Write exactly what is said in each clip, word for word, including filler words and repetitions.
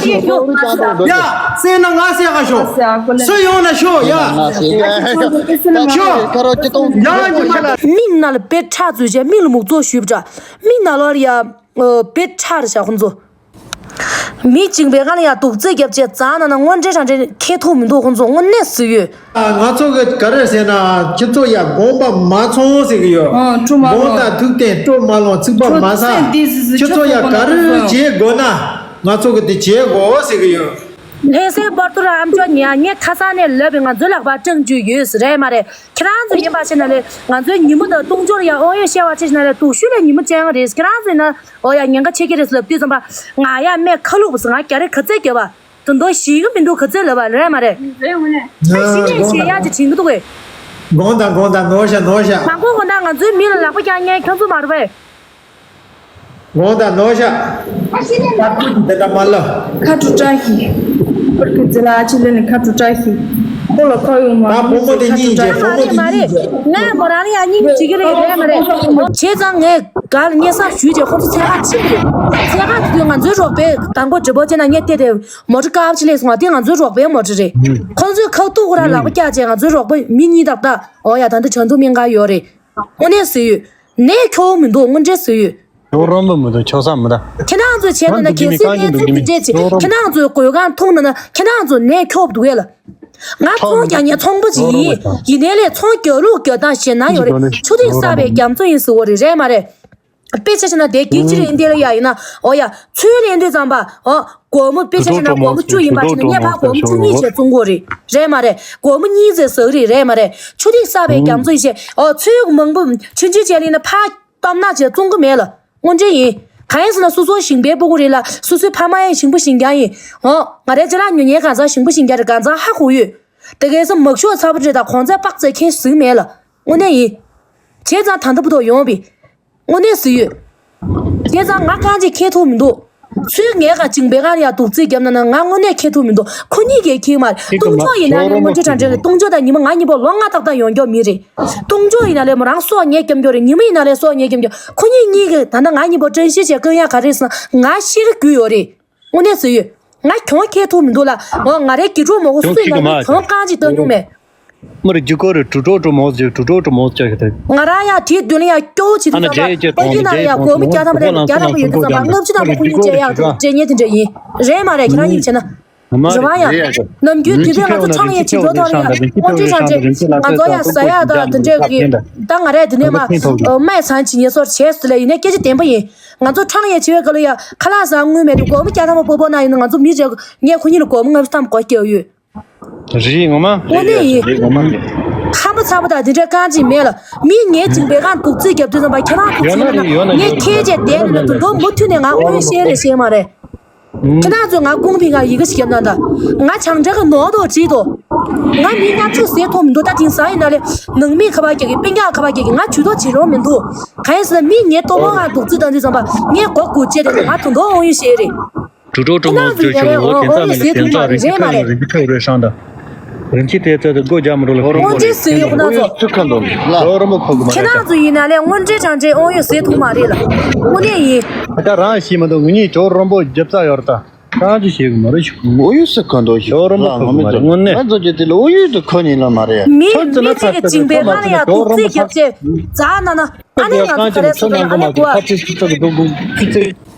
ཡ། སེ་ན་ང་སེ་ག་ཤོ། སུ་ཡོང་ན་ཤོ་ཡ། ཤོ། ཡ་ཉི་མ་ལ། མིག་ནང་ལ་དཔེ་ཁྲག་འཛུལ་བྱས་མིག་ལ་མུག་ཙོག་ཞུས་པ་འདྲ། མིག་ནང་ལོགས་ལ་ཡ། དཔེ་ཁྲག་རེད་ཤག་ཁོང་ཚོ། མི་གཅིག་པའི་སྒང་ལ་ཡ་དུག་རྫས་བརྒྱབ་བྱས་རྫ་ནང་ན་དངོས་འབྲེལ་དྲང་འབྲེལ་ཁེ་ཐུག་མི་འདུག་ཁོང་ཚོ་དངོས་གནས་སུ་ཡོད། ང་ཚོ་གི་ག་རེ་ཟེར་ན་ཁྱེད་ཚོ་ཡ་དགོངས་པ་མ་ཚོམ་ཟེར་གི་ཡོད། ཨ་སྤྲོ་མ་དགོངས་ལོ། དང་ཐུགས་བརྟན་སྤྲོ་མ་ལོང་ཚིག་པ་མ་ཟ། ཁྱེད་ཚོ་ཡ་ག་རེ་བྱེད་དགོས་ན་ང་ཚོ་གི་དེ་བྱེད་དགོས་ཟེར་གི་ཡོད། ལྷ་སའི་པར་ཏུ་ར་ཨམ་ཅོག་ཉལ་ངས་ཁ་སང་ནས་ལབ་པའི་ང་ཚོའི་ལག་པར་སྤྲང་རྒྱུ་ཡོད་ཟེར་རེད་མ་རེད། ཁྱེད་རང་ཚོ་ཡིན་པ་ཞིག་ན་ལས་ང་ཚོའི་ཉིན་མོ་དང་གཏོང་སྦྱོར་ཡ་ཨོ་ཡོད་བཤད་པ་ཅིག་ན་ལས་དུག་ཤུལ་ལས་ཉིན་མོ་བཅད་ཡོང་རེད། ཁྱེད་རང་ཚོ་ཡིན་ན་ཨོ་ཡ་ཉེན་ཁ་ཆེ་གི་རེད་ཟེར་ལབ་དུས་ཙམ་པ་ང་ཡ་སྨད་ཁ་ལུག་པ་ཟེར་ང་རྒྱ་རེ་ག་ཚད་རྒྱབ་པ་དུ་འདོ་ཞིག་གི་མི་འདུག་ག་ཚད་ལབ་པ་རེད་མ་རེད། ཁ་ཤི་ནས་ཞེ་ཡག་ཅིག་དྲན་གི་འདུག་གས། དགོངས་དག་དགོངས་དག་ནོར་ཤ་ནོར་ཤ། མང་པོ་དགོངས་དག་ང་ཚོའི་མི་ལ་ལག་པ་རྒྱག་མཁན་ཁྱོད་ཚོ་མ་རེད་པས། དགོངས་དག་ནོར་ཤ། ད་ཁུ་འདི་འདྲ་མ་ལ། ཁ་དྲུ་བཀྲ་ཤིས། ཨོ་ཁུ་ཙི་ལ་ཨ་ཅི་ལེ་ནི་ཁ་དྲུ་བཀྲ་ཤིས། ཁོ་ལ་ཁ་ཡོང་མ། ད་བུ་མོ་དེ་གཉིས་རྗེས་བུ་མོ་དེ་མ་རེད་གཉིས་རྗེས། ངས་མོ་རང་ལ་ཡ་སྙིང་རྗེ་གི་རེད་རེད་མ་རེད། བྱས་ཙང་ངས་ག་ལ་སྙན་སེང་ཞུས་རྗེས་ཁོ་ཚོ་འཚོལ་ག་ཕྱིན་ཡོད། འཚོལ་ག་ཕྱིན་དུས་ང་ཚོའི་རོགས་པས་དང་པོ་འགྲིག་པོ་བྱས་ན་ངས་བལྟས་ཏེ་མོ་ཊ་ཀ་བ་ཕྱི་ལས་སོང་བ་དེ་ང་ཚོའི་རོགས་པའི་མོ་ཊ་རེད། ཁོ་ཚོས་ཁ་ཐུག་ཁོ་རང་ལག་པ་བཀྱག་བྱས་ང་ཚོའི་རོགས་པ་མི་གཉིས་ཏག་ཏག་ཨོ་ཡ་ད་འདི་བྱང་ཐུག་སྨན་ཁང་ཡོད་རེད། དངོས་གནས་སུ་ཡོད། ནས་ཁྱོ་བོ་མི་འདུག་དངོས་འབྲེལ་སུ་ཡོད། ཁྱོད་རོན་པོ་མི་འདུག་ཁྱོད་ས་མི་འདུག་ཁྱེད་རང་ཚོས་བྱས་ན་ན་གལ་སྲིད་གནས་ཚུལ་འདི་འདྲས་ཅིག་ཁྱེད་རང་ཚོའི་གོས་གང་མཐོང་ན་ན་ཁྱེད་རང་ཚོ་ནས་ཁྱོ་བོ་འདུག་གས་ལ། ང་ཚོང་རྒྱག་མཁན་ཚོང་པ་ཅིག་ཡིན། ཡིན་ནའི་ལས་ཚོང་རྒྱག་ལུགས་རྒྱག་སྟངས་ཞེ་ན་ཡོད་རེད། ཆུ་ཐིགས་བསགས་པའི་རྒྱ་མཚོ་ཡིན་ཟེར་བ་རེད་རེད་མ་རེད། དཔེ་ཆ་བཞག་ན་དེ་གིན་ཅི་རེད་འདི་ལ་ཡ་ཡིན་ན་ཨོ་ཡ་ཚུལ་ལེན་དུས་ཙམ་པ་ཨོ་སྒོར་མོ་དཔེ་ཆ་བཞག་ན་སྒོར་མོ་བཅུ་ཡིན་པ་ཅིག་ན་ངས་ཕར་སྒོར་མོ་བཅུ་གཉིས་བྱས་བཙོང་དགོས་རེད་རེད་མ་རེད། སྒོར་མོ་གཉིས་ཙམ་ཟ་གི་རེད་རེད་མ་རེད། ཆུ་ཐིགས་བསགས་པའི་རྒྱ་མཚོ་ཡིན་ཞེས་ཨོ་ཚུལ་མང་པོ་ཆུང་ཆུང་བྱས་ལེན་ན་ཕར་གཏོང་ན་བྱས་བཙོང་གི་མེད་ལ་དངོས་འབྲེལ་ཡིན། གང་ཡིན་ཟེར་ན་སོ་སོ་ཞིང་པའི་སྤུ་གུ་རེད་ལ་སོ་སོའི་ཕ་མ་ཡང་ཞིང་པ་ཞིང་རྐྱང་ཡིན། ཨོ་ང་རའི་ཅ་ལག་ཉོ་མཁན་གང་ཟག་ཞིང་པ་ཞིང་རྐྱང་རེད་གང་ཟག་ཧ་གོ་ཡོད། དེ་གས་སུ་མག་ཤོག་ཚ་པོ་རེད་དང་གོང་ཚད་དཔག་ཚད་ཁྱེད་ཟིག་མེད་ལ་དངོས་གནས་ཡིན། བྱས་ཙང་ད་ལྟ་བུ་ཐོག་ཡོང་བི། དངོས་གནས་སུ་ཡོད། བྱས་ཙང་ང་རྐང་གཅིག་ཁེ་ཐུག་མི་འདུག་ཚུལ་ངས་ག་ཅིང་བེ་གང་ཡ་དུག་རྩིས་བརྒྱབ་ན་ན་ང་དངོས་གནས་ཁེ་ཐུག་མི་འདུག་ཁོ་གཉིས་ཀས་ཁེ་མ་རེད། གཏོང་ཕྱོགས་ཡིན་ན་ནི་དངོས་འབྲེལ་དྲང་འབྲེལ་རེད། གཏོང་ཕྱོགས་དང་ཉི་མ་ང་གཉིས་པོ་ལོ་ལྔ་ཏག་ཏག་ཡོང་རྒྱུ་མི་རེད། གཏོང་ཕྱོགས་ཡིན་ན་ལས་མོ་རང་སྲོག་ཉེས་སྐྱོན་རྒྱུ་རེད། ཉི་མ་ཡིན་ན་ལས་སྲོག་ཉེས་སྐྱོན་རྒྱུ། ཁོ་གཉིས་གཉིས་ཀས་ད་ལྟ་ང་གཉིས་པོ་བཀྲ་ཤིས་བྱས་སྐྱོན་ཡ་ག་རེད་ཟེར་ན་ང་ཤི་གི་རྒྱུ་ཡོད་རེད། དངོས་གནས་སུ་ཡོད། ང་གྱོང་ཁེ་ཐུག་མི་འདུག་ལ། འོ་ང་རའི་དགེ་ཕྲུག་མོ་གོ་སུ་ཡིན་ན་ལས་གྱོང་རྐང་གཅིག་བཏང་མྱོང་མེད། མི་རེ་རྒྱུ་སྐོར་རེ་གྲུ་གྲོག་གྲུ་མོ་ཟེར་གྲུ་གྲོག་གྲུ་མོ་ཟེར་གི་དེ། ང་རང་ཡང་དེའི་མདུན་ལ་ཡང་སྐྱོ་བོ་བྱེད་དུས་ཙམ་པ་ཨོ་ཡིན་ན་ལ་ཡང་སྒོར་མོ་བརྒྱ་ཐམ་པ་རེ་བརྒྱ་ཐམ་པ་ཡོད་དུས་ཙམ་པ་ལྔ་བཅུ་ཐམ་པ་ཁོ་གཉིས་སྤྲད་ཡག་སྤྲད་ཉེ་དེ་འདྲ་ཡིན། རེད་མ་རེད་ཁྱེད་རང་གཉིས་བྱས་ན། རེད་བ་ཡང་། ནམ་རྒྱུན་དུས་ཚོད་ང་ཚོ་ཁྲང་ཡེ་བྱེད་འགྲོ་ཐོག་ལ་ཡང་དངོས་འབྲེལ་དྲང་འབྲེལ་ང་ཚོ་ཡང་ཟ་ཡག་དང་དེ་འདྲས་ཀྱི་ད་ང་རས་དེ་ནས་མ་སྨད་ཚང་བྱེད་ཉེ་སོར་བྱས་སུ་ལས་ཡིན་ནའི་སྐད་ཆ་བདེན་པ་ཡིན། ང་ཚོ་ཁྲང་ཡེ་བྱེད་པའི་སྐབས་ལ་ཡང་ཁ་ལག་ཟ་དངུལ་མེད་དུ་སྒོར་མོ་བརྒྱ་ཐམ་པ་སྤོ་སྤོ་ན་ཡིན་ན་ང་ཚོ་མི་རེ་ངས་ཁོ་གཉིས་ལ་སྒོར་མོ་ལྔ་བཅུ་ཐམ་པ་སྒོར་བསྐྱལ་ཡོད། རེད་ངོ་མ། དངོས་གནས་ཡིན། རེད་ངོ་མ། ཁམས་པ་ཚ་པོ་དང་འདི་འདྲའི་རྐང་རྗེས་མེད་ལ། མི་ངའི་ཅིང་བེ་གང་དུག་རྩིས་རྒྱབ་དུས་ཙམ་པ་ཁྱེད་རང་ཚོ་ཡོད་ན་ཚོད་ན་ཡོད་ན་ངས་ཡོད་ན་ཁྱེད་ཅེས་བསྡད་ནས་ན་དུ་འདོ་མུ་མཐུད་ནས་ང་ཨོ་ཡོད་ཤེས་རེད་ཤེས་མ་རེད། ཁྱེད་རང་ཚོས་ང་ཀུང་ཕིང་ང་ཡི་གེ་ཞིག་བརྒྱབ་ན་ད། ང་བྱང་བྲག་གི་ནོར་དོ་བྲིས་དོ། ང་མི་ལྔ་བཅུ་ཟས་ཐོབ་མི་འདུག་ད་དེང་སང་ཡིན་ན་ལས། ནང་མི་ཁ་པར་རྒྱག་གི་སྤུན་ཀྱག་ཁ་པར་རྒྱག་གི་ང་ཇུས་གཏོགས་བྱེད་རོགས་མི་འདུག་གང་ཡིན་ཟེར་ན་མི་ངའི་ལྟོ་ལོ་ང་དུག་རྩིས་བཏང་དུས་ཙམ་པ་ངས་མགོ་སྒུར་བྱས་ཏེ་ང་དུ་འདོ་ཨོ་ཡོད་ཤེས་རེད། གྲུ་གྲོགས་གྲུ་མོ་ཁྱོད་ཁྱོད་ངོ་རྒྱན་ཚ་མེད་ལ་དེང་སང་རིན་ཆེན་ཁ་ཡོད་རིན་ཆེན་ཁ་ཡོད་རེད་ཤང་ད། རིན་ཆེན་དེ་ཚོ་དེ་སྒོ་རྒྱག་མི་འགྲོ་ལ་ཁོ་རང་ངོ་རྒྱན་ཟེར་ཡོད་ཁོ་ན་ཚོ། ཚུགས་ཁ་འདོམ་ལ་རོ་རོ་མོ་ཁོ་གི་མ་ཁྱེད་རེད་རང་ཚོ་ཡིན་ན་ལས་དངོས་འབྲེལ་དྲང་འབྲེལ་ཨོ་ཡོད་ཟེར་ཐུབ་མ་རེད་ལ། དངོས་གནས་ཡིན། ད་རང་ཤེས་མི་འདུག་ངུ་གཉིས་ཇོ་རོ་མོ་རྒྱབ་རྩ་ཡོད་རེད་ད། རང་ཅི་ཤེས་གི་མ་རེད་ཤུ། ཨོ་ཡོད་ཟེར་ཁ་འདོམ་ཞིག་ཇོ་རོ་མོ་ཁོ་གི་མ་རེད་དངོས་གནས། ང་ཚོ་ཀྱི་དེ་ལ་ཨོ་ཡོད་དུ་ཁོ་ཉིད་ལ་མ་རེད། མི་མི་ཚེ་གི་ཅིང་པའི་ཁ་ལ་ཡ་དུག་རྩིས་རྒྱབ་ཆེད་རྩ་ན་ན། ཨ་ནི་ང་ཚོ་ག་རེ་ཟེར་ན་ཨ་ནི་གོ་ཨ།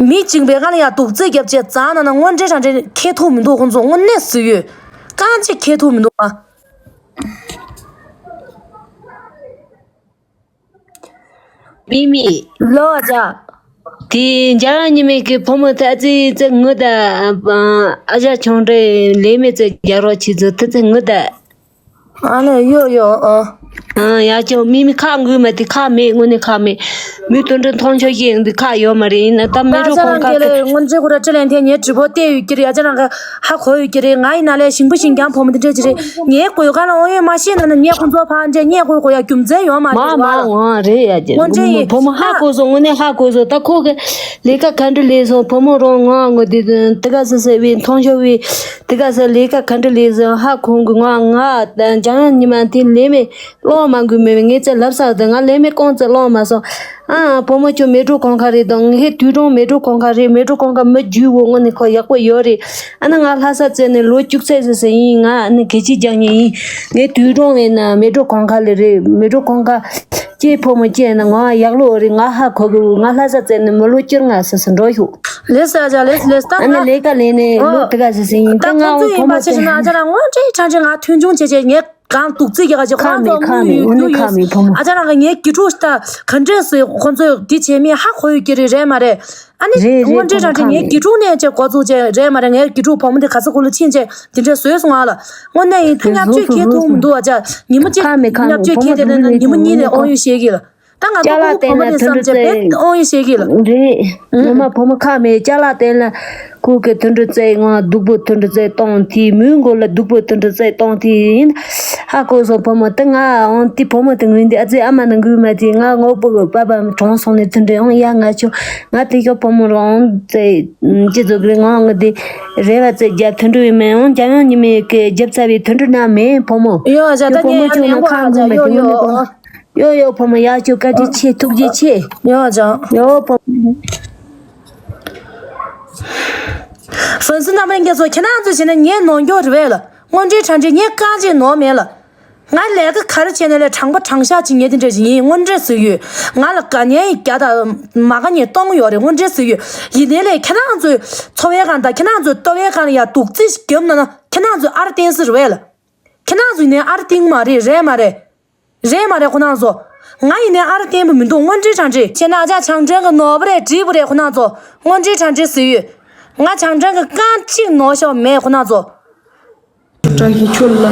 མི་གཅིག་པའི་སྒང་ལ་ཡང་དུག་རྩིས་བརྒྱབ་བྱས་རྩ་ན་ན་དངོས་འབྲེལ་དྲང་འབྲེལ་ཁེ་ཐུག་མི་འདུག་ཁོང་ཚོ་དངོས་གནས་སུ་ཡོད། རྐང་གཅིག་ཁེ་ཐུག་མི་འདུག་ཨ། མི་མི། ལོ་ཨ་ཅག་དེ་འཇར་ཉི་མའི་གི་ཕོ་མོ་ཐ་ཙི་ཙི་ངུ་ད། ཨ་ཞག་ཆུང་འདྲེ་ལེ་མེ་ཙི་རྒྱ་རོགས་ཆི་ཙི་ཐ་ཙི་ངུ་ད། ཨ་ལེ་ཡོ་ཡོ་ཨ། ཨ་ཡ་ཅོ་མི་མི་ཁ་འགུལ་མ་དེ་ཁ་མེད་དངོས་གནས་ཁ་མེད། མི་དོན་འདྲ་མཐོང་ཆོག་ཤེས་འདི་ཁ་ཡོད་མ་རེད་ཡིན་ན་ད་མི་རོ་ཁོང་ཁ་ཁ། སྔོན་ཆད་ཁོ་ར་ཅི་ལན་ཐེ་ངའི་དྲི་བོ་བལྟས་ཡོད་ཀྱི་རེད་ཡ་ཅ་རང་ག་ཧ་གོ་ཡོད་ཀྱི་རེད། ང་ཡིན་ན་ལས་ཞིང་པ་ཞིང་རྐྱང་བུ་མོ་དེ་འདྲས་ཅི་རེད། ངའི་གོས་ཁ་ལ་ཨོ་ཡོད་མ་ཤེས་ན་ན་ངས་ཁོང་ཚོ་ཕར་འདྲས་ངས་གོས་གོ་ཡ་རྒྱུ་མཚན་ཡོད་མ་མ་རེད་མ་ཡ་ཅེ། མ་རེད་ཡ་ཅེ་དངོས་འདྲས་ཡིན་བུ་མོ་ཧ་གོ་སོང་དངོས་གནས་ཧ་གོ་སོང་ད་ཁོ་གི་ལས་ཀ་ག་འདྲ་ལས་སོང་བུ་མོ་རང་ང་ངོ་དེ་དེ་ག་ས་ས་བའི་མཐོང་ཆོག་བའི་དེ་ག་ས་ལས་ཀ་ག་འདྲ་ལས་སོང་ཧ་གོ་གི་ང་ང་འཇང་ཉི་མ་དེ་ལས་མེད། མ་འགུལ་མེད་པའི་ངས་ཚེ་ལབ་ས་དེ་ང་ལས་མེད་ཀོང་ཙེ་ལོང་མ་སོང་། ཨ་བུ་མོ་ཁྱོད་མེ་ཏོག་གོང་ཁ་རེད་དང་། ངས་དུས་གྲོང་མེ་ཏོག་གོང་ཁ་རེད། མེ་ཏོག་གོང་ཁ་མི་རྒྱུས་འོ་དངོས་གནས་ཁོ་ཡག་པོ་ཡོད་རེད། ཨ་ན་ང་ལྷ་ས་བཙལ་ནས་ལོ་བཅུ་ཚད་ཟེར་ཟེར་ཡིན། ང་ཨ་ནི་གད་ཕྱིས་རྒྱག་མཁན་ཡིན། ངས་དུས་གྲོང་ཡིན་ན་མེ་ཏོག་གོང་ཁ་ལ་རེད། མེ་ཏོག་གོང་ཁ་ཀྱེ་བུ་མོ་ཀྱེ་ན་ང་ཡག་ལོ་རེད། ང་ཧ་གོ་གི། ང་ལྷ་ས་བཙལ་ནས་མི་ལོ་བཅོ་ལྔ་ཟེར་ཟེར་འགྲོ་ཤོག་ལེ་ས་ཨ་ཅག་ལེ་ས་ལེ་ས་ད་ཨ་ནི་ང་ལས་ཀ་ལས་ནས་ལོ་ཨོ། དེ་ག་ཟེར་ཟེར་ཡིན། ད་ད་ང་ཁོང་ཚོ་ཡིན་པ་བྱས་ན་ཨ་ཅག་རང་དངོས་འབྲེལ་ཁྲང་ཁྲི་ང་མཐུན་ཆུང་བྱས་བྱས་ངས་གང་སྡུག་རྩིས་རྒྱག་ག་ཅིག་ཁ་ཁོང་མེད་ཚོ་ཁ་མེད། དངོས་གནས་ཁ་མེད་བུ་མོ། ཨ་ཅག་རང་གི་ངའི་དགེ་ཕྲུག་ད་ག་འདྲས་སེ་ཁོང་ཚོས་འདི་བྱས་མིན་ཧ་གོ་ཡོད་ཀྱི་རེད། རེད་མ་རེད། ཨ་ནི་རེད་རེད། དངོས་འབྲེལ་བུ་མོ་ཁྲང་ཁྲི་ཁ་ངའི་མེད། དགེ་ཕྲུག་ནས་ཅིག་འགོ་བཙུགས་བྱས་རེད་མ་རེད། ངའི་དགེ་ཕྲུག་བུ་མོ་འདི་ག་ཚོད་གོ་ལ་ཕྱིན་བྱས་དེ་འདྲས་བཟོས་སོང་ང་ལ། དངོས་གནས་ཡིན། ད་དེ་ཉག་བཟོ་གཅོད་བཟོ་ཁྱེད་བཟོ་ཐུབ་མི་འདུག་ཨ་ཅག་ཉི་མ་གཅིག་ཁ་མེད་ཁ་ཉག་མེད། བཅོས་བུ་མོ་ཁྱེད་དེ་ལས་ན་ཉི་མ་གཉིས་ནས་དངོས་ཡོད་བཤད་ཀྱི་ལ། ད་ང་ཅ་ལག་ཚོ་བསྟན་བུ་མོ་ན་དེ་མཐུན་བསམ་སྒྲིལ་བྱས་བྱས་ཏེ་དངོས་ཡོད་བཤད་ཀྱི་ལ། རེད། ངོ་མ་བུ་མོ་ཁ་མེད། ཅ་ལག་བསྟན་ལ་ཁོ་གི་མཐུན་སྒྲིལ་བྱས། ང་སྡུག་པོ་མཐུན་སྒྲིལ་བྱས་གཏོང་དེ་མོའི་མགོ་ལ་སྡུག་པོ་མཐུན་སྒྲིལ་བྱས་གཏོང་དེ་ཡིན། ཧ་གོ་སོང་བུ་མོ། དེ་ང་འོང་དེ་བུ་མོ་དེ་ངུས་འདི་ཨ་ཙི་ཨ་མ་ན་འགུལ་མ་དེ་ང་ངོ་བོ་གི་པ་པ་གྲོངས་སོང་ནས་མཐུན་སྒྲིལ་འོང་ཡ། ང་ཆོ་ང་དེ་ཤོག་བུ་མོ་རང་བྱས་ཅི་ཚོ་གི་ང་ང་དེ་རེ་བ་བྱས་རྒྱ་མཐུན་སྒྲིལ་ཡོད་མེད་འོང་རྒྱ་ཡང་ཉི་མའི་གི་རྒྱབ་ཚ་བའི་མཐུན་སྒྲིལ་ན་མེད་བུ་མོ། ཡོ་ཨ་ཅག་ད་ངས་ཡང་ལེན་པོ་ཨ་ཅག་ཡོ་ཡོ། ཡོ་ཡོ་བུ་མོ་ཡག་ཤོས་བཀའ་དྲིན་ཆེ། ཐུགས་རྗེ་ཆེ། ཡོ་ཅང་། ཡོ་བུ་མོ། ཧྥན་སི་རྣམ་པ་ལྷན་རྒྱས་ཚོ་ཁྱེད་རང་ཚོས་བྱས་ན་ངས་ནོར་འགྱོ་རེད་བས་ལ། དངོས་འབྲེལ་ཁྲང་ཁྲི་ངས་རྐང་གཅིག་ནོར་མེད་ལ། ང་ལས་ཀ་ག་རེ་བྱས་ནས་ལས་དྲང་པོ་དྲང་བཞག་ཅིག་ངས་དེ་འདྲ་ཞིག་ཡིན། དངོས་འབྲེལ་ཟེར་ཡོད། ང་ལ་དགའ་ཉེ་ཡི་བརྒྱ་དང་མ་དགའ་ཉེ་སྟོང་ཡོད་རེད། དངོས་འབྲེལ་ཟེར་ཡོད། ཡིན་ནའི་ལས་ཁྱེད་རང་ཚོའི་འཚོ་བའི་སྒང་དང་ཁྱེད་རང་ཚོའི་ལྟ་བའི་སྒང་ལ་ཡ་སྡུག་རྩིས་ཤིག་བརྒྱབ་ན་ན་ཁྱེད་རང་ཚོས་ཨ་ར་བསྟན་ཟེར་བས་ལ། ཁྱེད་རང་ཚོ་ཡིན་ནའི་ཨ་ར་བསྟན་མ་རེད། རེད་མ་རེད། རེད་མ་རེད་ཁོ་རང་ཚོ། ང་ཡིན་ནའི་ཨ་ར་བསྟན་པ་མི་འདུག་དངོས་འབྲེལ་དྲང་འབྲེལ། བྱས་ན་ཨ་ཅག་ཆང་འདྲེན་གི་ནོར་བུ་རེད་འགྲིག་པ་རེད་ཁོ་རང་ཚོ། དངོས་འབྲེལ་དྲང་འབྲེལ་ཟེར་ཡོད། ང་ཆང་འདྲེན་གི་རྐང་གཅིག་ནོར་ཤོག་མེད་ཁོ་རང་ཚོ། བཀྲ་ཤིས་ཁྱོད་ལ་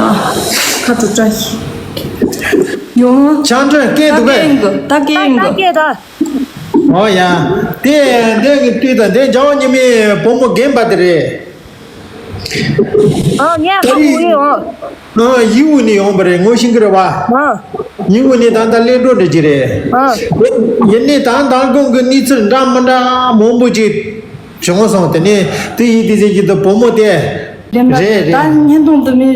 ཁ་དྲོ་བཀྲ་ཤིས། ཡོང་། ཆང་འདྲེན་སྐད་འདུག་གས། ད་སྐད་ད་སྐད་ད། ཨོ་ཡ། དེ་འདི་གི་དུས་དང་འདི་འཇང་ཉི་མའི་བུ་མོ་རྒན་པ་དེ་རེད། ཨ་ངས་ཧ་གོ་ཡོད། ཨ་ཡིའུ་ནས་ཡོང་པ་རེད། ངོ་ཤེས་ཀྱི་རེད་བ། ཨ་ཡིའུ་ནས་ད་ལྟ་གླེང་གྲོགས་འདྲ་ཅིག་རེད། ཨ་ཡིན་ནའི་ད་མདང་དགོང་གི་གནས་ཚུལ་འདྲ་མི་འདྲ་མང་པོ་ཅིག་བྱུང་སོང་། དེ་ནས་དེ་ཡིན་དེ་ཟེར་གྱི་འདུག་བུ་མོ་དེ། རེད་རེད། ད་བརྙན་ཐུང་དུ་མི་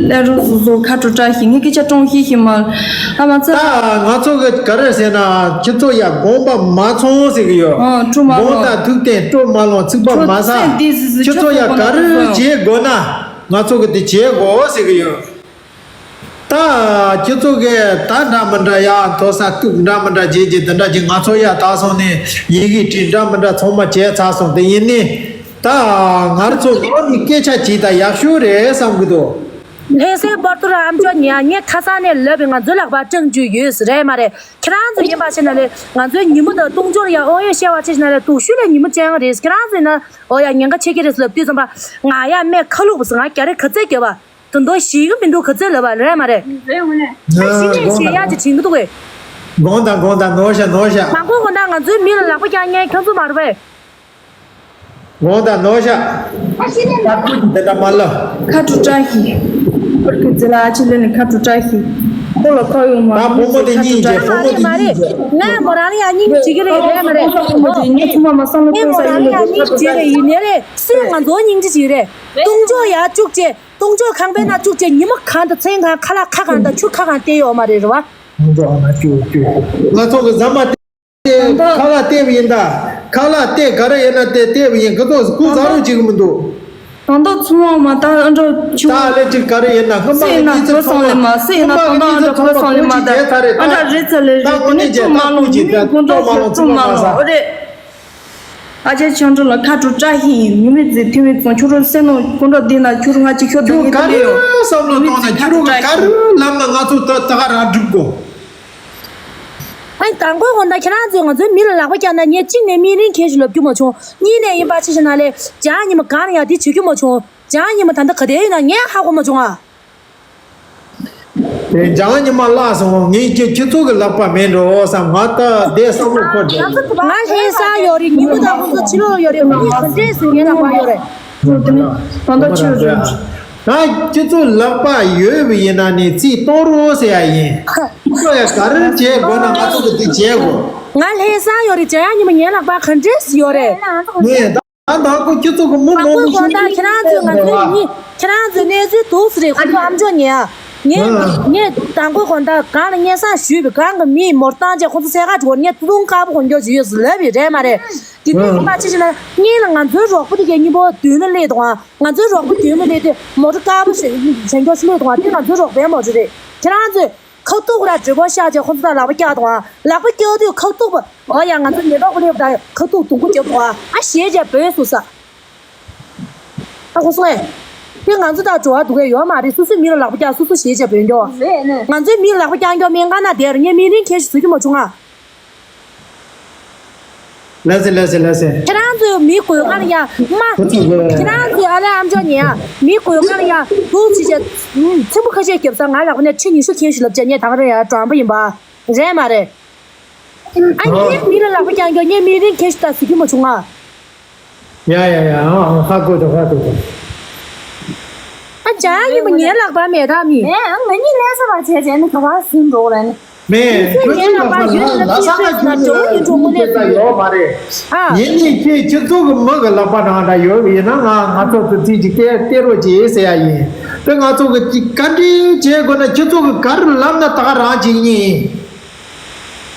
ལས་རོགས་སོ་སོ་ཁ་དྲོ་བཀྲ་ཤིས། ངས་སྐད་ཆ་དྲང་ཤེས་ཤིག་མ་ཨ་མ་ཚ། ད་ང་ཚོ་གི་ག་རེ་ཟེར་ན་ཁྱེད་ཚོ་ཡ་དགོངས་པ་མ་ཚོམ་ཟེར་གི་ཡོད། ཨ་ཁྲུ་མ་དགོངས་ལོ། དང་ཐུགས་བརྟན་སྤྲོ་མ་ལོང་ཚིག་པ་ཁྲུ་མ་ཟ། སེ་འདི་ཟི་ཟི་ཁྱེད་ཚོ་ཡ་ག་རེ་བྱེད་དགོས་ན་ང་ཚོ་གི་དེ་བྱེད་དགོས་ཟེར་གི་ཡོད། ད་ཁྱེད་ཚོ་གི་ད་འདྲ་མི་འདྲ་ཡ་མཐོ་ས་གཏུག་འདྲ་མི་འདྲ་བྱེད་ཀྱི་དེ་འདྲ་ཅིག་ང་ཚོ་ཡ་ད་སོང་ནས་ཡི་གེ་བྲིས་འདྲ་མི་འདྲ་ཚང་མ་བྱས་ཚར་སོང་། དེ་ཡིན་ནི་ད་ང་ཚོ་ནོར་གྱི་སྐད་ཆ་བྱས་ད་ཡག་ཤོས་རེད་བསམ་གི་འདུག་ལྷ་སའི་པར་ཏུ་ར་ཨམ་ཅོག་ཉལ་ངས་ཁ་སང་ནས་ལབ་པའི་ང་ཚོའི་ལག་པར་སྤྲང་རྒྱུ་ཡོད་རེད་མ་རེད། ཁྱེད་རང་ཚོ་ཡིན་པ་ཞིག་ན་ལས་ང་ཚོའི་ཉིན་མོ་དང་བཏུང་སྦྱོར་ཡང་དབང་ཡོད་བཤད་པ་ཆེ་ཞིག་ན་ལས་དུག་ཤུལ་ལས་ཉིན་མོ་སྤྱང་རེད། ཁྱེད་རང་ཚོ་ཡིན་ན་འོ་ཡ་ཉེན་ཁ་ཆེ་གི་རེད་ལབ་དུས་ཙམ་པ་ང་ཡ་མེད་ཁ་ལུག་པ་སུ་ང་རྒྱ་རེ་ག་ཚད་རྒྱབ་པ་དོན་དོ་ཞིག་གི་མི་འདུག་ག་ཚོད་ལབ་པ་རེད་མ་རེད། ཨ་ཞིག་ནས་ཞེ་ཡག་ཅིག་དྲན་གི་འདུག་གས། དགོངས་དག་དགོངས་དག་ནོར་ཤ་ནོར་ཤ། དང་པོ་དགོངས་དག་ང་ཚོའི་མི་ལ་ལག་པ་བརྐྱང་མཁན་ཁྱོད་ཚོ་མ་རེད་པས། དགོངས་དག་ནོར་ཤ། ད་ཁུ་འདི་འདྲ་མ་ལ། ཁ་དྲོ་བཀྲ་ཤིས། ཁུ་ཙི་ལ་ཨ་ཅི་ལེ་ནི་ཁ་དྲོ་བཀྲ་ཤིས། ཁོ་ལ་ཁ་ཡོང་མ་ད་བུ་མོ་དེ་སྙིང་རྗེ་བུ་མོ་དེ་སྙིང་རྗེ། ངས་མོ་རང་ལ་ཡང་སྙིང་རྗེ་གི་རེད་རེད་མ་རེད། ངས་མོ་རང་ལ་ཡང་སྙིང་རྗེ་རེད་ཡིན་ནའི་རེད་སུས་ང་ཚོ་སྙིང་རྗེ་བྱེད་རེད། ལྟུང་ཕྱོགས་ཡར་བཅུག་བྱས། ལྟུང་ཕྱོགས་ཁང་པའི་ནང་བཅུག་བྱས་ཉི་མ་གང་དང་མཚན་གང་ཁ་ལག་ཁ་གང་དང་ཆུ་ཁ་གང་བལྟས་ཡོད་མ་རེད་རེད་བ། ང་ཚོ་གི་ཟ་མ་བལྟས་ཁ་ལག་བལྟས་པ་ཡིན་ད། ཁ་ལག་བལྟས་ག་རེ་ཡིན་ན་དེ་བལྟས་པ་ཡིན། ཁོ་ཚོ་སྐུ་ཚ་རུ་བྱེད་གི་མི་འདུག་ད་ལྟ་ཚུར་འོང་མ་ད་ཨ་འདྲ་ཆུ། ད་ལས་ཅིག་ག་རེ་ཡིན་ན་སྔོན་མ་སེ་ཡིན་ན་གི་གོ་སོང་ལེ་མ་སེ་ཡིན་ན་ད་ལྟ་ཨ་འདྲ་གོ་སོང་ལེ་མ་ད་ཨ་འདྲ་རེད་ཚ་ལེ་རེད། དེ་ནས་ཚུར་མ་ལོང་ཉི་མའི་དགུན་གྲོགས་ཚུར་མ་ལོང་ཨོ་རེད། ཨ་ཅེ་ཆང་འགྲོ་ལ་ཁ་དྲོ་བཀྲ་ཤིས་ཡིན། ཉི་མའི་རྩེ་ཐོན་མི་ཚོང་ཁྱོད་རོ་སེ་ནོ་དགུན་གྲོགས་འདི་ན་ཁྱོད་རོ་ང་ཅིག་ཁྱོད་དོན་ཡིན་ད་ལེ་ཡོ། བསམ་བློ་གཏོང་ན་ཁྱོད་རོ་ག་རུ་ལམ་ན་ང་ཚོ་ད་ད་ག་རང་སྒྲུབ་གོ། ཨ་ནི་དང་པོའི་དགོང་དག་ཁྱེད་རང་ཚོས་ང་ཚོའི་མི་ལ་ལག་པ་བརྐྱངས་ན་ངས་གཅིག་ནས་སྨན་རིན་ཁྱེར་ཞིག་ལབ་རྒྱུ་མ་བྱུང་། གཉིས་ནས་ཡིན་པ་ཆེ་ཞིག་ན་ལས་འཇང་ཉི་མ་གང་ལ་ཡང་འདི་བྱེད་རྒྱུ་མ་བྱུང་། འཇང་ཉི་མ་ད་ལྟ་ག་དེ་ཡིན་ན་ངས་ཧ་གོ་མ་བྱུང་ཨ། དེ་འཇང་ཉི་མ་བརླག་སོང་། ངས་ཀྱི་ཁྱི་ཚོ་གི་ལག་པ་མེད་འགྲོ་བསམ་ང་ད་བསྡད་བསམ་བློ་འཁོར་འགྲོ། ང་ལྷ་ས་ཡོད་རེད། ཉི་མ་དང་ཁོང་ཚོ་ཕྱི་ལོགས་ཡོད་རེད། ཁོང་གི་ག་འདྲས་སུ་ངའི་ལག་པ་ཡོད་རེད། ད་ལྟ་ཁྱོད་རེད། ད་ཁྱི་ཚོ་ལག་པ་ཡོད་པ་ཡིན་ན་ནི་རྩིས་གཏོང་རོགས་ཟེར་ཡ་ཡིན། ཁྱི་ཚོ་ཡ་ག་རེ་བྱེད་དགོས་ན་ང་ཚོ་གི་དེ་བྱེད་དགོས། ང་ལྷ་ས་ཡོད་རེད། འཇང་ཉི་མ་ངའི་ལག་པ་ག་འདྲས་སུ་ཡོད་རེད། ངས་ད་ད་ཁོ་ཁྱི་ཚོ་གི་མི་མང་པོ་ཞིག་ཁྱེད་རང་ཚོས་ང་ཚོའི་མི་ཁྱེད་རང་ཚོའི་གནས་ཚུལ་འདུག་ཟེར་རེད། ཁོ་ཚོ་ཨམ་ཅོག་ཉན་ཨ། ངས་ངས་དང་པོའི་དགོང་དག་གང་ལ་སྙན་སེང་ཞུས་པའི་གང་གི་མིས་མོར་བཏང་རྗེས་ཁོང་ཚོ་སེ་ག་འགྲོ་བར་ངས་ཏུ་ཏུང་དཀར་པོ་གོན་རྒྱུ་ཞིག་ཡོད་ཟེར་ལབ་པའི་རེད་མ་རེད། དེ་དུས་ཁོ་པ་ཅི་ཞིག་ན་སྙིང་ལ་ང་ཚོའི་རོགས་པ་དེ་གའི་སྙིང་པོ་མདུན་ལ་སླེབས་དང་། ང་ཚོའི་རོགས་པ་མདུན་ལ་སླེབས་དུས་མོ་ཊ་དཀར་པོ་ཞིག་བྱེད་མགྱོགས་ཤིག་སླེབས་དང་། དེ་ང་ཚོའི་རོགས་པའི་མོ་ཊ་རེད། ཁྱེད་རང་ཚོས་ཁ་ཐུག་ར་གྲོད་པ་བཤགས་རྗེས་ཁོ་ཚོ་དང་ལག་པ་བཀྱག་དང་། ལག་པ་བཀྱག་དུས་ཁ་ཐུག་པ་འོ་ཡ་ང་ཚོ་ཉེན་རྟོག་པ་སླེབས་དང་ཁ་ཐུག་དུང་ཁུ་རྒྱབ་དང་ཨ་ཞེས་བྱས་འབོད་སོང་ས། ཨ་ཁོ་སོང་ཨེ། དེ་ང་ཚོ་དང་འབྲེལ་བ་འདུག་གས་ཡོད་མ་རེད། སོ་སོའི་མི་ལ་ལག་པ་བཀྱག་སོ་སོ་ཞེས་བྱས་འབོད་མགྱོགས། རེད་ནི། ང་ཚོའི་མི་ལ་ལག་པ་བཀྱག་མགྱོགས་མེད་ང་ན་དེར་ངས་མི་རིང་ཁྱེར་ཞིག་བཟོ་རྒྱུ་མ་བྱུང་ང་། ལགས་སེ་ལགས་སེ་ལགས་སེ། ཁྱེད་རང་ཚོའི་མི་དགོས་ཁ་ལ་ཡ་མ། ཁོ་ཚོ་གི་ཁྱེད་རང་ཚོའི་ཨ་ལས་ཨམ་ཅོག་ཉན་ཡ། མི་དགོས་ཁ་ལ་ཡ་འདུག་ཅི་བྱས། ཚེམ་བུ་ཁ་ཤས་རྒྱབ་ས་ང་ལག་པ་ནས་ཁྲི་ཉི་ཤུ་ཁྱེར་ཞིག་ལབ་བྱས་ངས་ད་ག་རེ་ཡ་དྲང་པོ་ཡིན་པ། རེད་མ་རེད། ཨ་ངའི་མི་ལ་ལག་པ་བརྐྱང་རྒྱུ་ངའི་མི་རིང་ཁྱེར་ཤི་ད་ཟེར་རྒྱུ་མ་བྱུང་ང་། ཡ་ཡ་ཡ་ཨ་ཨ་ཧ་གོ་འདུག་ཧ་གོ་འདུག་ཨ་ཅག་ཡིན་པ་ངའི་ལག་པ་མེད་ད་མི། ཨེ་ང་གཉིས་ལས་ས་བ་བྱས་བྱས་ནི་ག་བ་ཟིན་འགྲོ་རེད་ནི། མེད་ཁྱོད་ཚོའི་ལག་པ་ཡོད་ལ་ཅི་ཤོད་ན་འགྲོ་གི་འགྲོ་དངོས་གནས་ཡོད་མ་རེད། ཨ་ངེད་གཉིས་ཁྱེད་ཁྱེད་ཚོ་གི་མི་གི་ལག་པ་ནང་འདྲ་ཡོད་ཡིན་ན་ང་ང་ཚོ་ཚོ་ཚིག་ཅིག་སྟེར་སྟེར་རོགས་བྱེད་ཟེར་ཡ་ཡིན། དེ་ང་ཚོ་གི་ཅིག་བཀའ་འདྲི་བྱེད་དགོས་ན་ཁྱེད་ཚོ་གི་ག་རེ་ལབ་ན་ད་ག་རང་བྱེད་ཡིན།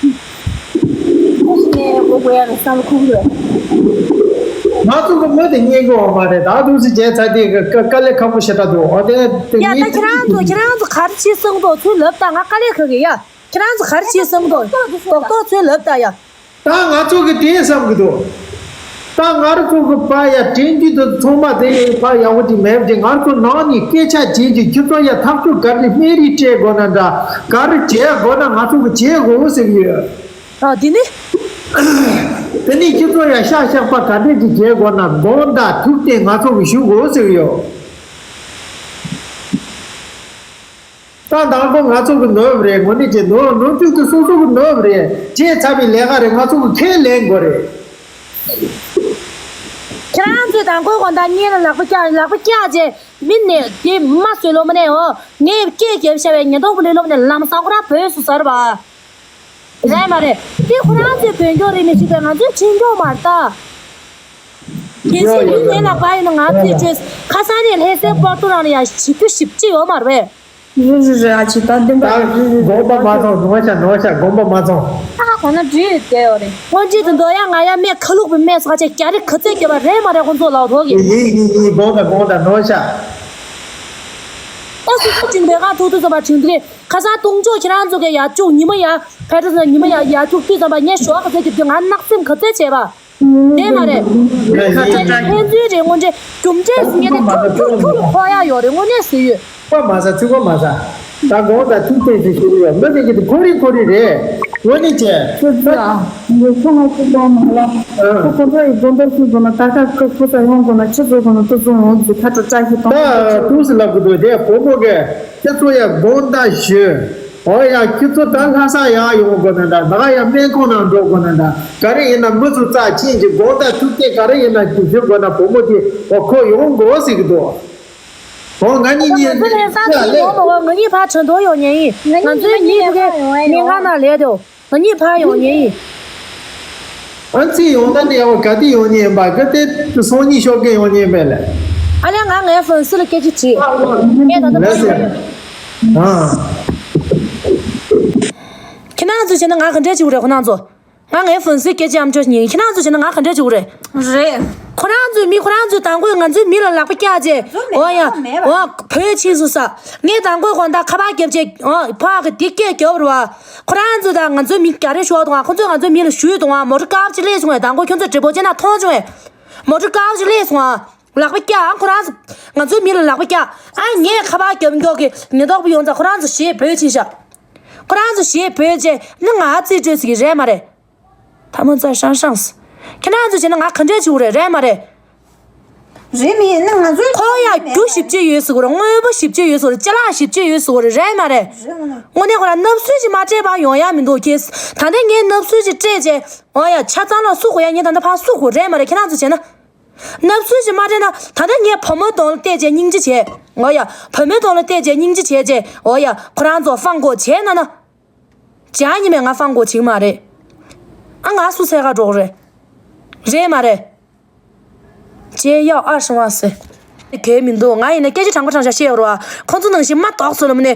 ཁོ་ནས་འོ་གོ་ཡ་རེད་བསམ་ཁུག་རེད། ང་ཚོ་གི་མི་དེ་རྙེད་གི་ཡོད་མ་རེད། ད་དུང་སི་བྱས་ཚར་དེ་གི་དཀའ་དཀའ་ལས་ཁག་པོ་ཞེ་དྲག་འདུག་འོ་དེ་དེ་ཡ་ད་ངས་ཁྱེད་རང་ཚོ་ཁྱེད་རང་ཚོ་ག་རེ་བྱེད་བསམ་འདུག་ཚུར་ལབ་ད་ང་དཀའ་ལས་ཁག་གི་ཡ། ཁྱེད་རང་ཚོ་ག་རེ་བྱེད་བསམ་འདུག་རྡོག་རྡོག་ཚུར་ལབ་ད་ཡ། ད་ང་ཚོ་གི་དེ་བསམ་གི་འདུག་ད་ང་རང་ཚོ་གི་པ་ཡ་དྲན་རྒྱུ་དེ་ཚང་མ་དེ་ཡ་ཡག་པོ་ཅིག་མེད་པ་ཅིག་ང་ཚོ་ནང་ནས་སྐད་ཆ་བྱེད་ཀྱི་ཁྱེད་ཚོ་ཡ་ཐག་གཅོད་ག་རེ་སྨན་རིགས་སྤྲད་དགོས་ན་འདྲ་ག་རེ་བྱེད་དགོས་ན་ང་ཚོ་གི་བྱེད་དགོས་ཟེར་གི་ཡོད། ཨ་དེ་ནི། དེ་ནི་ཁྱེད་ཚོ་ཡ་ཤག་ཤག་པ་ག་འདྲས་ཀྱི་བྱེད་དགོས་ན་དགོངས་དག་ཐུགས་བསྟན་ང་ཚོ་གི་ཞུ་དགོས་ཟེར་གི་ཡོད། ད་དང་པོ་ང་ཚོ་གི་ནོར་བུ་རེད། དངོས་གནས་ཀྱི་ནོར་ནོར་འཁྲུལ་དེ་སོ་སོ་གི་ནོར་བུ་རེད། བྱས་ཚར་བའི་ལས་ཀ་རེད། ང་ཚོ་གི་ཁས་ལེན་དགོས་རེད། ཁྱེད་རང་ཚོས་དང་པོའི་དགོང་དག་སྔོན་ལ་ལག་པ་བཀྱག་ལག་པ་བཀྱག་རྗེས་མི་ནས་དེ་མ་བཟོས་ལོ་མ་ནས་འོ་ངས་སྐད་རྒྱབ་བྱ་བའི་ཉེན་རྟོག་པ་ལས་སློབ་ནས་ལམ་སང་ཁོ་རང་བོད་སུ་ཟར་བ། རེད་མ་རེད། དེ་ཁོ་རང་ཚོའི་བོད་སྐྱོར་རེད་མི་ཤེས་པས་ང་ཚོས་ཆེ་མགྱོགས་མ་རེད་ད། གལ་སྲིད་མི་ངན་ལ་བབས་ཡོད་ན་ང་ཚོས་བཅོས་ཁ་སང་ནས་ལྷ་སའི་པོར་ཏོ་རང་ལ་ཡང་བྱེད་རྒྱུ་ཞིབ་ཅི་ཡོད་མ་རེད་པས། རེད་རེད་རེད་ཨ་ཅེ་ད་འདི་འདྲ་ད་རེད་རེད་དགོངས་པ་མ་ཚོམས། ནོར་ཤ་ནོར་ཤ་དགོངས་པ་མ་ཚོམས། ཨ་ཁོ་ན་འདྲི་ཡོད་བསྡད་ཡོད་རེད། སྔོན་རྗེས་དུ་འདོད་ཡག་ང་ཡ་སྨད་ཁ་ལུག་པའི་སྨད་ས་ཆ་རྒྱ་རི་ག་ཚོད་རྒྱབ་པ་རེད་མ་རེད་ཁོང་ཚོ་ལའོ་ཐོག་གི། ཡིན་ཡིན་ཡིན་དགོངས་དང་དགོངས་དང་ནོར་ཤ། ཨ་སུ་སུ་ཅིག་འདོད་ག་ཐུག་ཐུག་ཙམ་པ་ཁྲིན་ཏི་རེད། ཁ་སང་གཏོང་ཆོག་ཁྱེད་རང་ཚོ་གི་ཡར་བཅུག་ཉི་མ་ཡར་ཕེ་ཏྲ་ས་ཉི་མ་ཡར་ཡར་བཅུག་དུས་ཙམ་པ་ངས་ཞོགས་ག་ཚོད་རྒྱབ་དུས་ང་གནག་སེམས་ག་ཚོད་བྱས་པ། དེ་མ་རེད། ཁ་ཆེ་ཕན་ཚུན་རེད་དངོས་འབྲེལ་རྒྱུ་འབྲས་སུ་ངས་དེ་ཁྱུག་ཁྱུག་ཁྱུག་ཁྱུག་ལ་འཁོར་ཡག་ཡོད་རེད་དངོས་གནས་ཟེར་ཡོད། ཚུགས་པ་མ་ཟ་ཚུགས་པ་མ་ཟ། ད་དགོངས་དག་ཐུགས་བསྟན་ཟེར་ཞུ་གི་ཡོད། མི་དེ་གི་དེ་ཁོ་རེ་ཁོ་རེ་རེད། དངོས་གནས་བྱས། ཁྱོད་ཚོ་ཨ། ངས་ཁྱོད་ང་ཚོ་གཏོང་མ་ལ། ཁོ་ཁོ་ཚོ་ཡི་དགོན་པ་ཤུལ་དགོས་ན་ད་ཁ་ཁ་ཁོ་ཚོ་ཡོང་དགོས་ན་ཁྱེད་ཚོ་དགོས་ན་དུ་ཚོ་ཡོང་ཚུལ་ཁ་ཏྲ་བཀྲ་ཤིས་གཏོང་། ད་ཏུས་ལབ་གི་འདུག་དེ་བུ་མོ་གི་ཁྱེད་ཚོ་ཡ་དགོངས་དག་ཞུ། ཨོ་ཡ་ཁྱེད་ཚོ་ད་ལྷ་ས་ཡར་ཡོང་དགོས་ན་འདྲ་ད་ག་ཡ་སྨན་ཁང་ནང་འགྲོ་དགོས་ན་འདྲ་ག་རེ་ཡིན་ན་མི་ཚོ་རྩ་ཆེན་གྱི་དགོངས་དག་ཐུགས་བསྟན་ག་རེ་ཡིན་ན་ཞུ་ཞུ་དགོས་ན་བུ་མོ་དེ་ཨོ་ཁོ་ཡོང་དགོས་ཟེར་གི་འདུག་ཨོ་ང་གཉིས་གཉིས་ང་ཚོ་ལྷ་ས་ཚོ་ཡོང་མ་འོ་ང་གཉིས་ཕར་ཁྲིན་ཏུའུ་ཡོང་ཉན་ཡིན། ང་ཚོའི་གཉིས་ཕ་གིའི་སྨན་ཁང་ནང་ལས་དོ། ང་གཉིས་ཕར་ཡོང་ཉན་ཡིན། ཨ་ཙི་ཡོང་ད་ནི་ཡང་ག་དུས་ཡོང་ཉན་ཡིན་པ་ག་དེ་སང་ཉིན་ཞོགས་ཀས་ཡོང་ཉན་ཡིན་པས་ལས། ཨ་ལས་ང་ངའི་ཧྥོན་སི་ལ་སྐད་ཆ་དྲིས། ངས་ད་ལྟ་ལས་ཟེར། ཨ། ཁྱེད་རང་ཚོ་བྱས་ན་ང་ག་འདྲས་བྱེད་དགོས་རེད་ཁོ་རང་ཚོ། ང་ངའི་ཧྥོན་སི་སྐད་ཆ་ཨམ་ཅོག་ཉན་ཁྱེད་རང་ཚོ་བྱས་ན་ང་ག་འདྲས་བྱེད་དགོས་རེད། རེད། ཁོ་རང་ཚོའི་མི་ཁོ་རང་ཚོའི་དང་པོས་ང་ཚོའི་མི་ལ་ལག་པ་བཀྱག་རྗེས་འོ་ཡ་འོ་བོད་ཕྱིན་སོང་ས། ངས་དང་པོའི་དགོང་དག་ཁ་པར་བརྒྱབ་རྗེས་འོ་ཕ་གི་དེ་སྐད་རྒྱབ་རེད་བ། ཁོ་རང་ཚོ་དང་ང་ཚོའི་མི་རྒྱ་རེ་ཤོར་དང་ཁོ་ཚོས་ང་ཚོའི་མི་ལ་ཞུས་དང་མོ་ཊ་ཀར་ཅིག་སླེབས་སོང་བས་དང་པོ་ཁྱོད་ཚོ་འགྲིག་པོ་བྱས་ན་མཐོང་བྱུང་བས། མོ་ཊ་ཀར་ཅིག་སླེབས་སོང་ཨ། ལག་པ་བཀྱག་ཨ་ཁོ་རང་ཚོ་ང་ཚོའི་མི་ལ་ལག་པ་བཀྱག་ཨ་ངས་ཁ་པར་རྒྱབ་མགྱོགས་ཀྱི་ཉེན་རྟོག་པ་ཡོང་ཙང་ཁོ་རང་ཚོ་ཞེས་བོས་ཕྱིན་ཤག་ཁོ་རང་ཚོ་ཞེས་བོས་རྗེས་ནི་ང་རྩིས་སྤྲོད་ཟེར་གི་རེད་མ་རེད། ཐ་མ་ཙ་ཧྲང་ཧྲང་སི། ཁྱེད་རང་ཚོ་བྱས་ན་ང་ག་འདྲས་བྱེད་དགོས་རེད་རེད་མ་རེད། རེད་མི་ཡིན་ན་ང་ཚོའི་ཁོ་ཡ་རྒྱུ་ཞིབ་ཅིག་ཡོད་ཟེར་གོ་རེད། དངོས་པོ་ཞིབ་ཅིག་ཡོད་ཟེར་གོ་རེད། ཅ་ལག་ཞིབ་ཅིག་ཡོད་ཟེར་གོ་རེད་རེད་མ་རེད། རེད་མ་རེད། དངོས་གནས་ཁོ་རང་ནབ་སུས་ཅིག་མ་སྤྲད་པ་ཡོང་ཡ་མི་འདུག་ཁྱེད་ད་ལྟ་ངས་ནབ་སུས་ཅིག་སྤྲད་རྗེས་འོ་ཡ་ཆ་ཚང་ལ་སུ་དགོས་ཡ་ངས་ད་ལྟ་ཕར་སུ་དགོས་རེད་མ་རེད། ཁྱེད་རང་ཚོ་བྱས་ན། ནབ་སུས་ཅིག་མ་སྤྲད་ན་ད་ལྟ་ངས་བུ་མོའི་གདོང་ལ་བལྟས་རྗེས་སྙིང་རྗེ་བྱས། འོ་ཡ་བུ་མོའི་གདོང་ལ་བལྟས་རྗེས་སྙིང་རྗེ་བྱས་རྗེས་འོ་ཡ་ཁོ་རང་ཚོ་ཧྥང་གོ་བྱས་ན་ན། ཇ་ཉི་མས་ང་ཧྥང་གོ་བྱིང་མ་རེད། ཨ་ང་སུ་སེ་ག་འགྲོ་གི་རེད། རེད་མ་རེད། ཇེ་ཡའོ་ཨ་ཧྲི་ཝང་སེ། གལ་མི་འདུག་ང་ཡིན་ན་སྐད་ཆ་དྲང་པོ་དྲང་བཞག་བཤད་ཡོད་རེད་བ། ཁོང་ཚོ་ནང་བཞིན་མ་དོག་ཚོ་ལ་མ་ནས་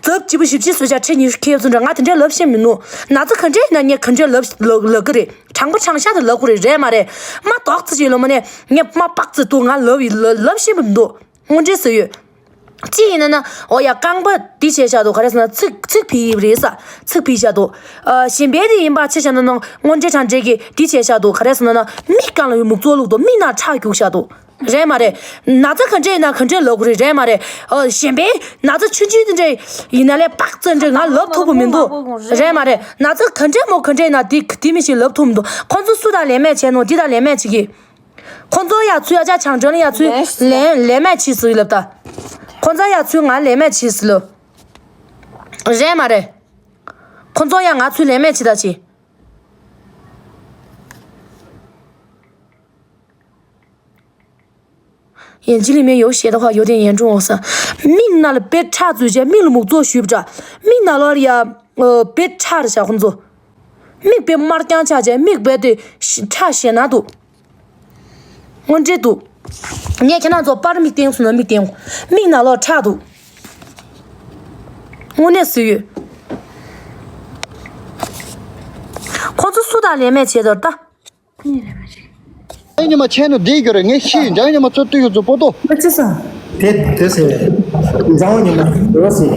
ཛབ་བྱི་པོ་ཞིབ་ཕྱི་བཟོས་བྱ་ཁྲེ་ཉི་ཤུ་ཁེབ་ཚོ་འདྲ་ང་དེ་འདྲའི་ལབ་ཤེས་མི་འདུག་ན་ཚ་ག་འདྲས་ཡིན་ན་ངས་ག་འདྲས་ལབ་ལབ་ལབ་གི་རེད། དྲང་པོ་དྲང་བཞག་ཏུ་ལབ་དགོས་རེད། རེད་མ་རེད། མ་དོག་ཚོ་ཅིག་ལ་མ་ནས་ངས་མ་པག་ཚོ་འདུག་ང་ལབ་ཡི་ལབ་ལབ་ཤེས་མི་འདུག་དངོས་འབྲེལ་ཟེར་ཡོད། གཅིག་ཡིན་ན་ན་འོ་ཡ་རྐང་པ་འདི་བྱས་བཞག་འདུག་ག་རེ་ཟེར་ན་ཚིག་ཚིག་ཕི་ཡིབ་རེད་ས་ཚིག་ཕི་བཞག་འདུག་ཨ་གཞན་པའི་དེ་ཡིན་པ་ཆ་བཞག་ན་ན་དངོས་འབྲེལ་དྲང་འབྲེལ་གྱི་འདི་བྱས་བཞག་འདུག་ག་རེ་ཟེར་ན་ན་མིག་སྒང་ལ་ཡོད་མུག་ཙོག་བླུགས་འདུག་མིག་ནང་ཁྲག་རྒྱུག་བཞག་འདུག་རེད་མ་རེད། ན་ཚ་ག་འདྲས་ཡིན་ན་ག་འདྲས་ལབ་དགོས་རེད། རེད་མ་རེད། ཨ་གཞན་པའི་ན་ཚ་ཆུང་ཆུང་དེ་འདྲས་ཡིན་ན་ལས་པག་ཙེ་འདྲས་ང་ལབ་ཐུབ་པ་མི་འདུག་རེད་མ་རེད། ན་ཚ་ག་འདྲས་མོ་ག་འདྲས་ཡིན་ན་དེ་དེ་མི་ཞིག་ལབ་ཐུབ་མི་འདུག་ཁོང་ཚོ་སུ་དང་ལས་མེད་བྱས་ནོ་འདི་དང་ལས་མེད་བྱེད་ཀྱི། ཁོང་ཚོ་ཡ་ཚུལ་ཨ་ཅག་བྱང་ཆུབ་ལ་ཡ་ཚུལ་ལན་ལན་མེད་བྱེད་ཟེར་ལབ་ད། ཁོང་ཚོ་ཡ་ཚུལ་ང་ལན་མེད་བྱེད་ཟེར་ལབ། རེད་མ་རེད། ཁོང་ཚོ་ཡ་ང་ཚུལ་ལན་མེད་བྱེད་ད་བྱེད། 眼睛里面有血的话，有点严重哦，是。མིག་ནང་ལ་དཔེ་ཁྲག་འཛུལ་བྱས་མིག་ལ་མུག་ཙོག་ཞུས་པ་འདྲ། མིག་ནང་ལོགས་ཡ་དཔེ་ཁྲག་རེད་བཞག་ཁོང་ཚོ། མིག་དཔེ་དམར་རྐྱང་ཆགས་བྱས་མིག་དཔེ་དེ་ཁྲག་ཞེད་སྣང་འདུག་དངོས་འབྲེལ་འདུག་ངས་ཁྱེད་རང་ཚོ་པར་མིག་བསྟན་སོང་ན་མིག་བསྟན། མིག་ནང་ལོགས་ཁྲག་འདུག་དངོས་གནས་སུ་ཡོད། ཁོང་ཚོ་སུ་དང་ལས་མེད་བྱས་ཚར་ད། ཉི་མ་ཆེན་ནོ་བསྡད་ཡོད་རེད། ངས་ཤི་འཇའ་ཉི་མ་ཚོ་ལྟོས་ཡོད་ཚོ་པོ་ཏོ། ཨ་ཅི་ས། དེ་དེ་ཟེར། འཇའ་ཉི་མ་རོ་ཟེར།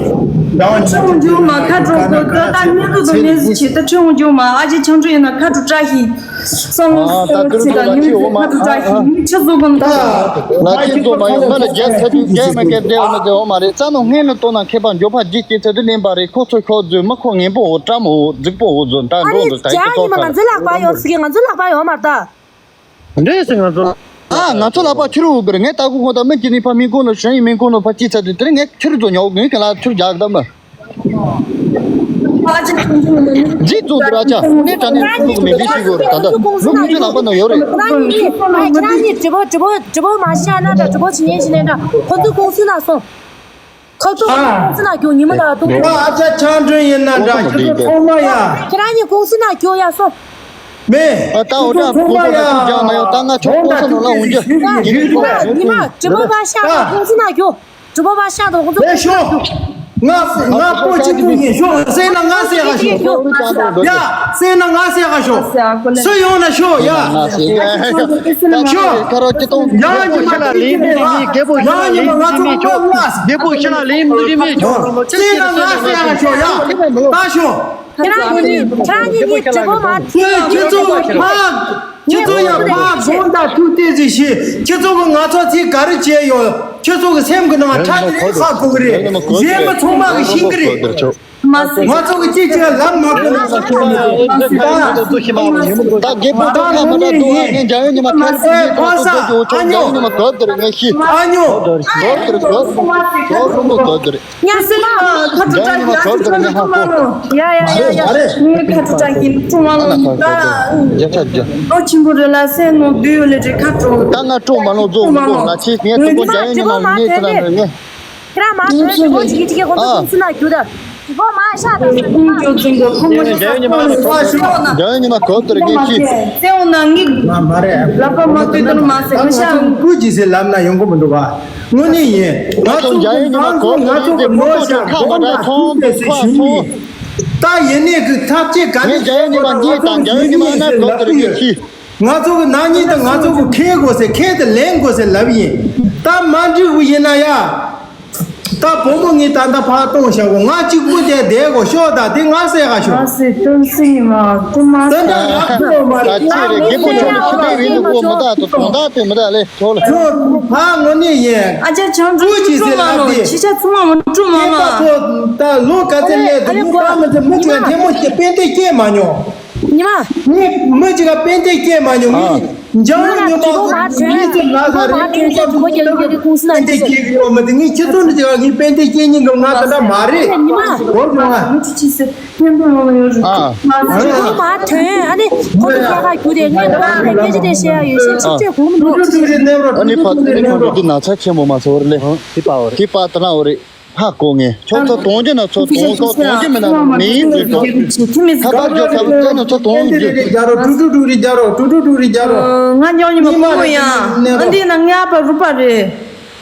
འཇའ་ཉི་མ་ཁྲི་ཧོང་ཇོ་མ་ཁ་དྲོ་གོ་ད་ད་ཉི་དུ་དུ་མེ་ཟི་ཆེ་ད་ཁྲི་ཧོང་ཇོ་མ་ཨ་ཅེ་ཆང་ཁྲི་ཡིན་ན་ཁ་དྲོ་བཀྲ་ཤིས། སང་ལོ་སང་ལོ་ཆེ་ད་ཉི་མ་ཁ་དྲོ་བཀྲ་ཤིས་མི་ཆ་བཟོ་གོ་ན་ད། ལ་ཅི་ཚོ་མ་ཡོང་ང་ལ་རྒྱ་ཚ་དུས་རྒྱ་མ་སྐད་བདེ་བ་མ་བདེ་བ་མ་རེད། རྩ་ནོ་སྔན་ལ་ལྟོ་ན་མཁས་པ་འཇོ་ཕ་རྗེ་སྐྱེ་ཚ་དུས་ལེན་པ་རེད། ཁོ་ཚོ་ཤོག་རྫུན་མ་ཁོ་ངན་པོ་འོ་བཀྲ་མོ་འོ་རྫིག་པོ་འོ་རྫུན་ད་ཨ་འགྲོ་རེད། འདུག་ད་རྒྱ་ཡི་ཉི་མ་ང་ཚོའི་ལག་པ་ཡོད་ཟེར་གི་ང་ཚོའི་ལག་པ་ཡོད་མ་རེད་ད། འདྲེས་སེ་ང་ཚོ། ཨ་ང་ཚོ་ལག་པ་ཁྱེར་འུ་བར་ངས་ལྟ་གུ་ཁོ་ད་མི་གཅིག་ནི་ཕ་མིན་ཁོ་ལ་ཞན་ཡིན་མིན་ཁོ་ལ་ཕ་གཅིག་ཚ་དེ་དེ་རིང་ངས་ཁྱེར་ཚོ་ཉོ་གི་ག་ལ་ཁྱེར་རྒྱག་གདམ་ལ། ཇི་ཚོ་འདི་ར་ཆ་ནས་དྲ་ནས་ཁོ་ལུག་མི་འདི་ཤི་གོ་ར་ད་ད་ལུག་མི་ཚོའི་ལག་པ་ན་ཡོད་རེད། ཁྱེད་རང་གཉིས་ཁྱེད་རང་གཉིས་དྲི་བ་དྲི་བ་དྲི་བ་མ་བཤད་ན་འདྲ་དྲི་བ་བྱེད་ཉན་བྱེད་ན་འདྲ་ཁོ་ཚོའི་ཀུང་སི་ན་སོང་། ཁ་ཐུག་ཨ། ཁོང་ཚོ་ན་རྒྱུག་ཉི་མ་ལ་ཏུ། ཨ་ཅག་ཆང་འདྲུན་ཡིན་ན་འདྲ་ཁྱེད་ཚོ་ཚང་མ་ཡ། ཁྱེད་རང་གཉིས་ཀུང་སི་ན་རྒྱུག་ཡ་སོང་། མེ། ཨ་ད་འོ་ད་ཁོང་ཚོ་ལ་ཁུ་རྒྱག་མ་ཡོང་ད་ང་ཆོག་ཁོང་ཚོ་ནང་ལ་འོང་རྒྱུ། ཉི་མ་ཉི་མ་དྲི་བ་བ་ཤག་ཏུ་ཀུང་སི་ན་རྒྱུག་དྲི་བ་བ་ཤག་ཏུ་ཁོང་ཚོ་ལས་ཀུང་སི་ན་ཤོག་རྒྱུག་ང་ང་པོ་གཅིག་པུ་ཡིན་ཤོག་སེ་ན་ང་སེ་ག་ཤོག་ཡ་སེ་ན་ང་སེ་ག་ཤོག་སུ་ཡོང་ན་ཤོག་ཡ། ཤོག་ཁ་རོ་ཅི་ཏོང་། ཡང་ཉི་མ་ལ་ལིམ་དུ་རི་མི་རྒད་པོ་ཤི་ལ་ལིམ་དུ་རི་མི་ཆོག་རྒད་པོ་ཤི་ལ་ལིམ་དུ་རི་མི་ཆོག་སེ་ན་ང་སེ་ག་ཤོག་ཡ། ད་ཤོག་ཁྱེད་རང་གཉིས་ཁྱེད་རང་གཉིས་གཉིས་དྲི་བ་མ་དྲིས། ཁྱེད་ཚོ་ཕ་ཁྱེད་ཚོ་ཡ་ཕ་དགོང་དག་ཐུག་ལྟས་ཟིག་ཤི། ཁྱེད་ཚོ་གི་ང་ཚོ་ཚིག་ག་རེ་བྱས་ཡོད། ཁྱེད་ཚོ་གི་སེམས་གི་ནང་ཁྲག་དེ་ཧ་གོ་གི་རེད། གཞན་མི་ཚང་མ་གི་ཤེས་གི་རེད། ང་ཚོ་གི་ཅི་ཅི་ལབ་མ་དགོས་ན་ས་ཁྱོད་མི་ཐུབ་ད། ད་རྒད་པོ་ཐོག་མ་ད་ཐོག་ངས་འཇའ་ཡོད་ཉི་མ་ཁ་ལ་ཕུག་ཉེ་ཐོག་ཏུ་འཇའ་ཡོད་ཉི་མ་གབ་དེར་ངས་ཤི། ཨ་ཉོ། གབ་དེར་གབ་གབ་རུ་མོ་གབ་དེར། ཉ་སི་མ་ཁ་ཐུག་ད་ཡ་ཁ་ཐུག་ད་ཉ་ཧ་གོ། ཡ་ཡ་ཡ་ཡ་ངས་ཁ་ཐུག་ད་ཡིན་ཀྲུང་མ་ལོ་ད། ལོ་ཆེན་པོ་རེ་ལ་སེ་ནོ་བདུད་ཡོད་ལེ་རེ་ཁ་ཐུག་ད་ང་ཀྲུང་མ་ལོ་རྫོགས་མི་གོ་ང་ཆེ་ངས་ཐུག་པོ་འཇའ་ཡོད་ཉི་མ་ངས་ཁྱེད་རང་ངས། ཁྱེད་རང་མ་ཐོན་དྲི་བ་ཅིག་གིས་ཅིག་གིས་ཁོང་ཚོ་ཨ། ཀུང་སི་ན་རྒྱུག་ད། དྲི་བ་མ་ཤ་དང་ས་ཁྱི་མ། ཀུང་སི་ན་རྒྱུག་ཡ། རྒྱ་ཡོད་ཉི་མ་གོ་ཏེ་རེ་ངས་ཅི། སེ་འོ་ན་ངི་ལ་པ་མ་ཏུ་ཏུ་མ་སེ་ཁ་ཤ། ཀུ་ཅི་སེ་ལབ་ན་ཡོང་གི་མི་འདུག་ག་དངོས་གནས་ཡིན། ང་ཚོ་རྒྱ་ཡོད་ཉི་མ་གོ་ཏེ་རེ་ངས་ཀོ་ཏོ་ཁ་མ་འདྲ་ཐོང་ཏོ་ཁ་ཐོང་། ད་ཡིན་ནས་གི་ཐབས་ཅེས་ག་ནས་རྒྱ་ཡོད་ཉི་མ་འདི་དང་རྒྱ་ཡོད་ཉི་མ་ན་གོ་ཏེ་རེ་ངས་ཅི། ང་ཚོ་གི་ན་ནིང་དང་ང་ཚོ་གི་ཁེ་དགོས་ཟེར་ཁེ་དེ་ལེན་དགོས་ཟེར་ལབ་ཡིན། ད་མ་འགྲིག་པ་ཡིན་ན་ཡ། ད་བུ་མོ་ངས་ད་ལྟ་ཕར་གཏོང་བྱ་གོ་ང་གཅིག་པུ་དེ་བསྡད་གོ་ཤོག་ད་དེ་ང་ཟེར་ག་ཤོག་ང་ཟེར་སྟོན་སྲིད་ཡིན་མ་ཁོ་མ་དེ་འདྲ་ང་ཁོ་མ་རེད། ད་ཅི་རེད་རྒད་པོ་ཁྱོད་ལ་ཤི་པའི་རིང་དུ་གོ་མི་ད་དུ་དོང་ད་དུ་མི་ད་ལེ་ཁྱོད་ལ། ཁྱོད་ཕ་ངོ་ནས་ཡིན། ཨ་ཅག་ཆང་ཀུ་ཅི་ཟེར་ལབ་དེ། ཁྱི་ཤ་ཚུ་མ་མ་ཀྲུ་མ་མ། ད་ལོ་ག་ཚད་ལས་དུ་ཨ་ལེ་མི་གོ་ད་མི་ཚེ་མི་ཚེ་ཐལ་མོ་སྐྱེ་དཔེ་དེ་སྐྱེ་མ་མྱོང་། ཉི་མ། ངས་མི་གཅིག་ལ་དཔེ་དེ་སྐྱེས་མ་མྱོང་། ཨ། ངས་འཇང་ཉི་མ་གོ་མི་ཚེ་ལ་ས་རེད་ཀུང་ཀ་ཀུང་ཀ་ཀུང་ཀ་ཀུང་སི་ན་དཔེ་དེ་སྐྱེས་ཡོད་མ་དེ་ངས་ཁྱེད་ཚོ་འདི་ཅག་ངས་དཔེ་དེ་སྐྱེས་ཉིན་གི་ང་ད་ལྟ་མ་རེད། ཉི་མ། གོ་སོང་ང་། ཨ། ཉི་མ་ཐོན་ཨ་ནི་ཁོ་ཚོ་ཁ་ཁ་རྒྱུ་དེ་ངས་ཁོ་ཚོ་ལ་སྐད་ཆ་དེ་བཤད་ཡ་ཡོད་ཤེས་ཆེ་ཆེ་གོ་མི་འདུག་ཨ་ནི་ཕ་ཨ་ནི་ཕ་འདི་ན་ཚ་ཆེན་པོ་མ་ཚོར་ལེ། ཧང་ཏི་པ་འོ་རེད། ཏི་པ་ད་ན་འོ་རེད། ཧ་གོ་ངས་ཁྱོད་ཚོ་གཏོང་རྒྱུ་ན་ཚོ་གཏོང་ཚོ་གཏོང་རྒྱུ་མིན་ན་མི་ཡིན་ཟེར་ཏོ། ཁ་པར་ཇོ་ཁ་པར་ཅན་ན་ཚོ་གཏོང་རྒྱུ། རྒྱ་རོ་ཀྲུ་ཀྲུ་ཀྲུ་རི་རྒྱ་རོ་ཀྲུ་ཀྲུ་ཀྲུ་རི་རྒྱ་རོ། ང་ཉོ་ཉི་མ་ཀུ་མོ་ཡ། འདི་ན་ང་པ་རུ་པ་རེད།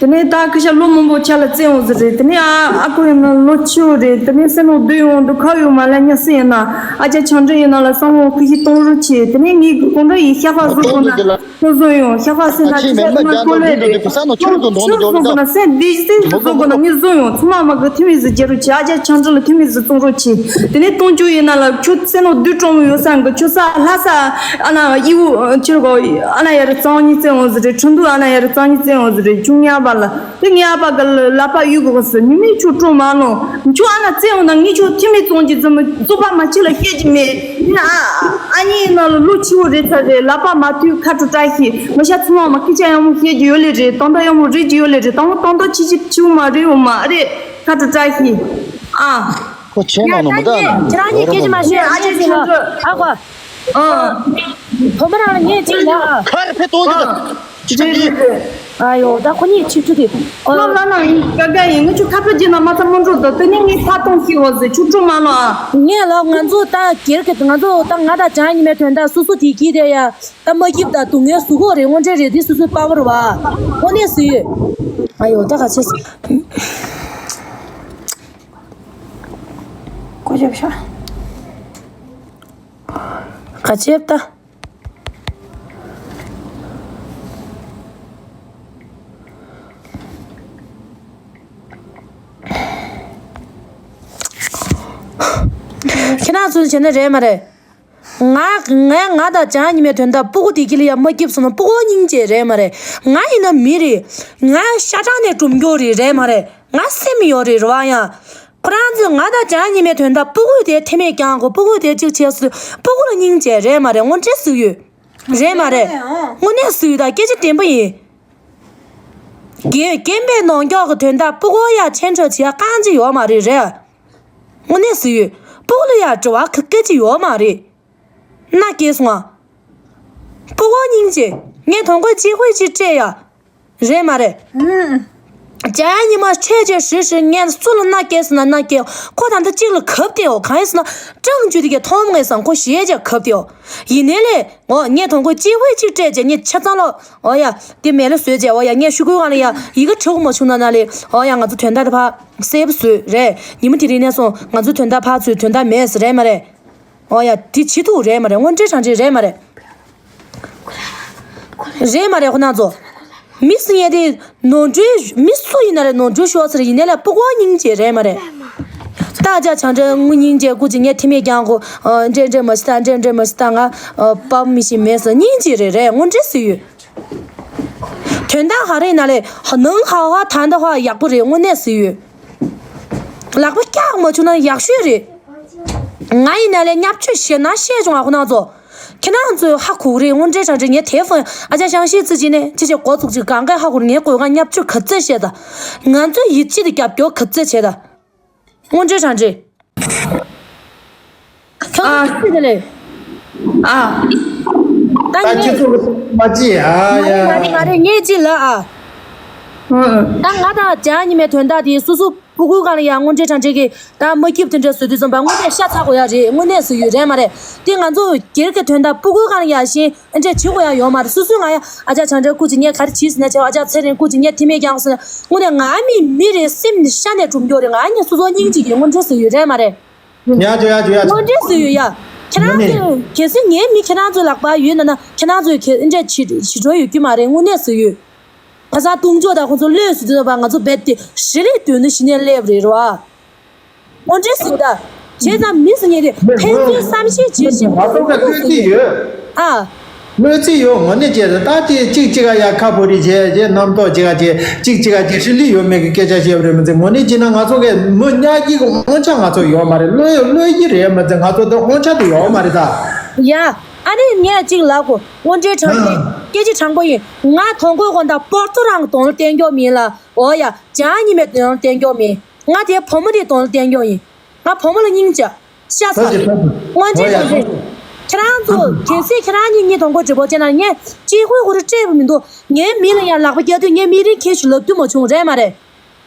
དེ་ནས་ད་ཁི་ཤ་ལོ་མང་པོ་ཆ་ལ་བཙལ་ཡོང་ཟིག་རེད། དེ་ནས་ཨ་ཨ་ཁུ་ཡིན་ན་ལོ་ཆེ་བོ་རེད། དེ་ནས་སེམས་ནང་སྡུག་ཡོང་འདུག་ཁ་ཡོད་མ་ལ་ཉ་སི་ཡིན་ན་ཨ་ཅག་ཆང་འདྲི་ཡིན་ན་ལ་བསམ་བློ་ཁི་ཤི་གཏོང་རོགས་བྱེད། དེ་ནས་ངའི་གོང་འདྲ་ཡི་ཤ་ཁ་བཟོ་དགོས་ན་ངས་བཟོ་ཡོང་། ཤ་ཁ་སེམས་ཐག་ཆི་ས་ང་ཀོ་ལེ་རེད། ཆུ་བཟོ་དགོས་ན་ངས་བཟོ་ཡོང་། ཚང་མ་མ་གི་ཐི་མི་ཟིག་རྒྱལ་རོགས་བྱེད། ཨ་ཅག་ཆང་འདྲི་ལ་ཐི་མི་ཟིག་བཙོང་རོགས་བྱེད། དེ་ནས་གཏོང་རྒྱུ་ཡིན་ན་ལ་ཁྱོད་སེམས་ནང་སྡུག་གྲོང་ཡོད་ས་གི་ཁྱོད་ས་ལྷ་ས་ཨ་ན་ཨི་བོ་ཁྱོད་གོ་ཨ་ན་ཡར་གཙང་ཉི་བཙན་འོང་ཟིག་རེད། ཁྲིན་ཏུ་ཨ་ན་ཡར་གཙང་ཉི་བཙན་འོང་ཟིག་རེད། ཁྱུང་ཉ་པ་ལ། དེ་ངའི་ཨ་ཕ་གི་ལ་ལ་པ་ཡུ་གི་གོ་སི་ཉི་མའི་ཆུ་བཀྲུ་མ་ནོ། ཁྱོད་ཨ་ན་བཙན་འོང་ན་ངས་ཁྱོད་ཐི་མི་བཙོང་གི་ཙི་མི་བཙོག་པ་མ་ཁྱི་ལ་བཤད་ཀྱི་མེད། ཡིན་ན་ཨ་ཨ་ནི་ཡིན་ན་ལོ་ཆི་བོ་རེད་ཚ་རེད། ལ་པ་མ་ཐུག་ཁ་དྲོ་བཀྲ་ཤིས་མི་ཤ་ཚོང་བ་མ་སྐད་ཆ་ཡང་མོ་བཤད་ཀྱི་ཡོད་ལེ་རེད། ཏང་ཏ་ཡང་མོ་རེད་ཀྱི་ཡོད་ལེ་རེད། ཏང་ཏང་ཏ་ཆི་ཆི་ཆི་བོ་མ་རེད་འོ་མ་རེད། ཁ་དྲོ་བཀྲ་ཤིས། ཨ། ཁོ་ཁྱེད་མ་ནོ་མི་ད་ཁྱེད་རང་ཉིད་སྐད་ཆ་མ་ཤོད། ཨ་ཅེ་ཆུང་ཆུང་ཨ་ཁོ། ཨ། བུ་མོ་རང་ལ་ངས་ཅིག་ལ་ཨ། ཁ་རེ་ཕེ་གཏོང་རྒྱུ་དང་། ཅི་ཆགས་ཀྱི། ཨ་ཡོ་ད་ཁོ་གཉིས་ཆིག་ཆུ་དེ། ཨ། ལ་ལ་ལ་ཡིན་དགའ་དགའ་ཡིན། ངས་ཆུ་ཁ་པར་བརྒྱུད་ན་མ་ཚ་མོ་འགྲོ་དང་དེ་ནས་ངས་ས་གཏོང་ཤི་བ་ཟེར་ཆུ་བཀྲུ་མ་ལོ་ཨ། ངས་ལ་ང་ཚོ་ད་སྒེར་གྱི་ང་ཚོ་ད་ང་དང་ཅང་ཉི་མའི་དོན་དག་སོ་སོ་དེ་གྱིས་དེ་ཡ་ད་མ་སྐྱིབས་ད་སྡུག་བསྔལ་གཟུགས་པོ་རེད། དངོས་འབྲེལ་རེད། དེ་སོ་སོའི་དཔའ་བོ་རེད་བ། དངོས་གནས་སུ་ཡོད། ཨ་ཡོ་ད་ག་ཚོད། ཀོ་ཅེབ་ཤ། ག་ཅེབ་ད། ཁྱེད་རང་ཚོས་བྱས་ན་རེད་མ་རེད། ང་ང་ང་དང་ཅང་ཉི་མའི་དོན་དག་སྤུ་གུ་དེ་གྱིས་ལ་ཡ་མ་སྐྱིབས་སོང་ན་སྤུ་གུ་སྙིང་རྗེ་རེད་མ་རེད། ང་ཡིན་ན་མི་རེད། ང་ཤ་ཁྲག་ནས་གྲུབ་མགྱོགས་རེད་རེད་མ་རེད། ང་སེམས་ཡོད་རེད་རེད་བ་ཡ། ཁོ་རང་ཚོས་ང་དང་ཅང་ཉི་མའི་དོན་དག་སྤུ་གུ་དེ་ཐེ་མེད་ཀྱང་གོ་སྤུ་གུ་དེ་གཅིག་བྱས་སུ་སྤུ་གུ་ལ་སྙིང་རྗེ་རེད་མ་རེད། དངོས་འབྲེལ་སུ་ཡོད། རེད་མ་རེད། དངོས་གནས་སུ་ཡོད་ད་སྐད་ཆ་བདེན་པ་ཡིན། རྒན་རྒན་པའི་ནང་འཁྱོག་གི་དོན་དག་སྤུ་གུ་ཡ་ཆེན་ཁྲོ་བྱེད་ཡ་རྐང་གཅིག་ཡོད་མ་རེད་རེད། དངོས་གནས་སུ་ཡོད། སྤུ་གུ་ལ་ཡ་དྲི་བ་ག་སྐད་ཅིག་ཡོད་མ་རེད། མནའ་སྐྱེལ་སོང་ཨ། སྤུ་གུ་སྙིང་རྗེ། ངས་དོན་དགོས་གཅིག་དཔེ་གཅིག་སྤྲད་ཡ། རེད་མ་རེད། ཨུམ། ཅང་ཉི་མ་ཆོས་ཅན་ཧྲི་ཧྲི་ངས་སུ་ལ་མནའ་སྐྱེལ་ཟེར་ན་མནའ་སྐྱེལ། ཁོ་ད་ལྟ་གཅིག་ལ་གབ་སྟེའོ། གང་ཡིན་ཟེར་ན་ཀྲང་ཅུ་དེ་གའི་ཐོག་མ་ངས་སང་ཁོ་ཞེས་ཅག་གབ་སྟེའོ། ཡིན་ནའི་ལས་འོ་ངས་དོན་དགོས་གཅིག་དཔེ་གཅིག་སྤྲད་ཅེས་ངས་ཆ་ཚང་ལོ། འོ་ཡ་དེ་མེ་ལ་བཟོས་ཅེས་འོ་ཡ་ངས་ཤུ་གུའི་སྒང་ལ་ཡ་ཡི་གེ་བྲིས་མ་བྱུང་ན་ན་ལས་འོ་ཡ་ང་ཚོ་དོན་དག་དེ་ཕར་སེབ་བཟོས་རེད། ཉི་མ་དེ་རིང་ནས་སོང་ང་ཚོ་དོན་དག་ཕར་ཚུར་དོན་དག་མེད་ཟེར་རེད་མ་རེད། འོ་ཡ་དེ་བྱེད་ཐུབ་རེད་མ་རེད། དངོས་འབྲེལ་དྲང་འབྲེལ་རེད་མ་རེད། རེད་མ་རེད་ཁོ་རང་ཚོ། མི་སུ་ཡིན་དེ་ནོར་འཁྲུལ་མི་སུ་ཡིན་ན་རེད་ནོར་འཁྲུལ་ཤོར་ཟེར་ཡིན་ནའི་ལ་སྤུ་གུ་སྙིང་རྗེ་རེད་མ་རེད། ད་ཅག་བྱང་འདྲེ་ངུ་སྙིང་རྗེ་སྐུ་ཅི་ངས་ཐི་མེད་ཀྱང་གོ། འདྲེ་འདྲེ་མ་ཤི་ད་འདྲེ་འདྲེ་མ་ཤི་ད་ང་། པ་མི་ཤི་མེད་ཟེར་སྙིང་རྗེ་རེད་རེད་དངོས་འབྲེལ་སུ་ཡོད། དོན་དག་ག་རེ་ཡིན་ན་ལས་ནང་ཧ་ཧ་ད་འདི་ཧ་ཡག་པོ་རེད་དངོས་གནས་སུ་ཡོད། ལག་པ་བཀྱག་མ་བྱུང་ན་ཡག་ཤོས་རེད། ང་ཡིན་ན་ལས་བརྙས་བཅོས་བྱེད་ན་བཤད་བྱུང་ང་ཁོ་ན་ཚོ། ཁྱེད་རང་ཚོས་ཧ་གོ་གི་རེད་དངོས་འབྲེལ་དྲང་འབྲེལ་ངས་དེ་ཧྥོན་ཨ་ཅག་ཤང་ཤེས་ཙི་ཅི་ནས་ཅི་བྱེད་འགོ་ཚུགས་ཅིག་གང་གས་ཧ་གོ་རེད་ངས་གོ་གང་བརྙས་བཅོས་ག་ཚད་བྱས་ད། ང་ཚོས་ཡིད་ཆེས་དེ་རྒྱབ་སྐྱོར་ག་ཚད་བྱས་ད། དངོས་འབྲེལ་དྲང་འབྲེལ། ཁྱོད་ཚོ་ཅི་ཟེར་ལེ། ཨ། ད་ད་ངས་ཁྱེད་ཚོ་མ་ཅི་ཨ་ཡ། མ་རེད་མ་རེད་ངས་ཅི་ལ་ཨ། ད་ང་དང་ཅང་ཉི་མའི་དོན་དག་དེ་སོ་སོ། སྤུ་གུའི་སྒང་ལ་ཡང་དངོས་འབྲེལ་དྲང་འབྲེལ་གྱི་ད་མ་སྐྱིད་དེ་འདྲ་བཟོས་དུས་ཙམ་པ་དངོས་གནས་ཤ་ཚ་དགོས་ཡ་རེད། དངོས་གནས་བཟོས་ཡོད་རེད་མ་རེད། དེ་ང་ཚོ་སྒེར་གྱི་དོན་དག་སྤུ་གུའི་སྒང་ལ་ཡ་བཞིན་ཨ་འདྲས་བྱེད་དགོས་ཡ་ཡོད་མ་རེད། སོ་སོའི་ང་ཡ་ཨ་ཅག་བྱང་འདྲ་སྐུ་ཅི་ངས་ག་རེ་བྱས་ཟིན་ན་བྱས་ཨ་ཅག་ཚེ་རིང་སྐུ་ཅི་ངས་ཐི་མེད་ཀྱང་ཟིན་ན་དངོས་གནས་ང་མི་མི་རེད་སེམས་ནི་ཤ་ནས་གྲུབ་མགྱོགས་རེད། ང་ནི་སོ་སོ་སྙིང་རྗེ་གི་དངོས་འབྲེལ་བཟོས་ཡོད་རེད་མ་རེད། ཡ་ཇོ་ཡ་ཇོ་ཡ་ཇོ། དངོས་འབྲེལ་བཟོས་ཡོད་ཡ། ཁྱེད་རང་ཚོས་གལ་སྲིད་ངའི་མི་ཁྱེད་རང་ཚོའི་ལག་པ་ཡོད་ན་ན་ཁྱེད་རང་ཚོས་ཨ་འདྲས་བྱེད་བྱེད་འགྲོ་ཡོད་རྒྱུ་མ་རེད། དངོས་གནས་བཟོས་ཡོད། ཁ་སང་ཏུང་ཅོ་དང་ཁོང་ཚོ་བློས་བཟོས་དུས་ང་ཚོ་རྦད་དེ་ཧྲི་ལི་དོན་ནི་ཞི་ནས་སླེབས་རེད་རོ། དངོས་འབྲེལ་ཟེར་ད། བྱས་ཙང་མི་ཟེར་མཁན་དེ་ཕན་ཚུན་བསམ་ཤེས་བྱེད་བཞིན་ང་ཚོ་ག་བློས་བརྩི་ཡོད། ཨ། བློས་བརྩི་ཡོད་དངོས་གནས་བྱས་ད་དེ་གཅིག་གཅིག་ག་ཡ་ཁ་ཕོ་རི་བྱས་རྗེས་རྣམ་རྟོག་གཅིག་ག་བྱས་གཅིག་གཅིག་ག་བྱས་ཧྲི་ལི་ཡོད་མེད་ཀྱི་སྐད་ཆ་བཤད་པ་རེད་མི་ཚེ་དངོས་གནས་བྱས་ན་ང་ཚོ་གས་མི་ཉག་གཅིག་གི་དབང་ཆ་ང་ཚོ་ཡོད་མ་རེད། བློས་བློས་ཀྱི་རེད་མི་ཚེ་ང་ཚོ་དེ་དབང་ཆ་དེ་ཡོད་མ་རེད་ད། ཡ། ཨ་ནི་ངས་གཅིག་ལབ་གོ་དངོས་འབྲེལ་དྲང་གནས་སྐད་ཆ་དྲང་པོ་ཡིན། ང་ཐོང་གོས་གོ་ད་པོར་ཏོ་རང་གི་དོན་ལ་བསྟན་རྒྱུ་མིན་ལ། འོ་ཡ་ཅང་ཉི་མའི་དོན་ལ་བསྟན་རྒྱུ་མིན། ང་དེ་བུ་མོ་དེའི་དོན་ལ་བསྟན་རྒྱུ་ཡིན། ང་བུ་མོ་ལ་སྙིང་རྗེ། ཤ་ཚ། ཐུགས་རྗེ་ཆེ། དངོས་འབྲེལ་དྲང་གནས། ཁྱེད་རང་ཚོ་གལ་སྲིད་ཁྱེད་རང་གཉིས་ངའི་ཐོང་གོས་འབྲི་བོ་བྱས་ན་ངས་གཅིག་ཁོས་ཁོ་རེ་སྤྲད་པ་མི་འདུག་ངའི་མི་ལ་ཡང་ལག་པ་རྒྱག་དུས་ངའི་མི་རིགས་ཁྱེད་ཞིག་ལབ་རྒྱུ་མ་བྱུང་རེད་མ་རེད།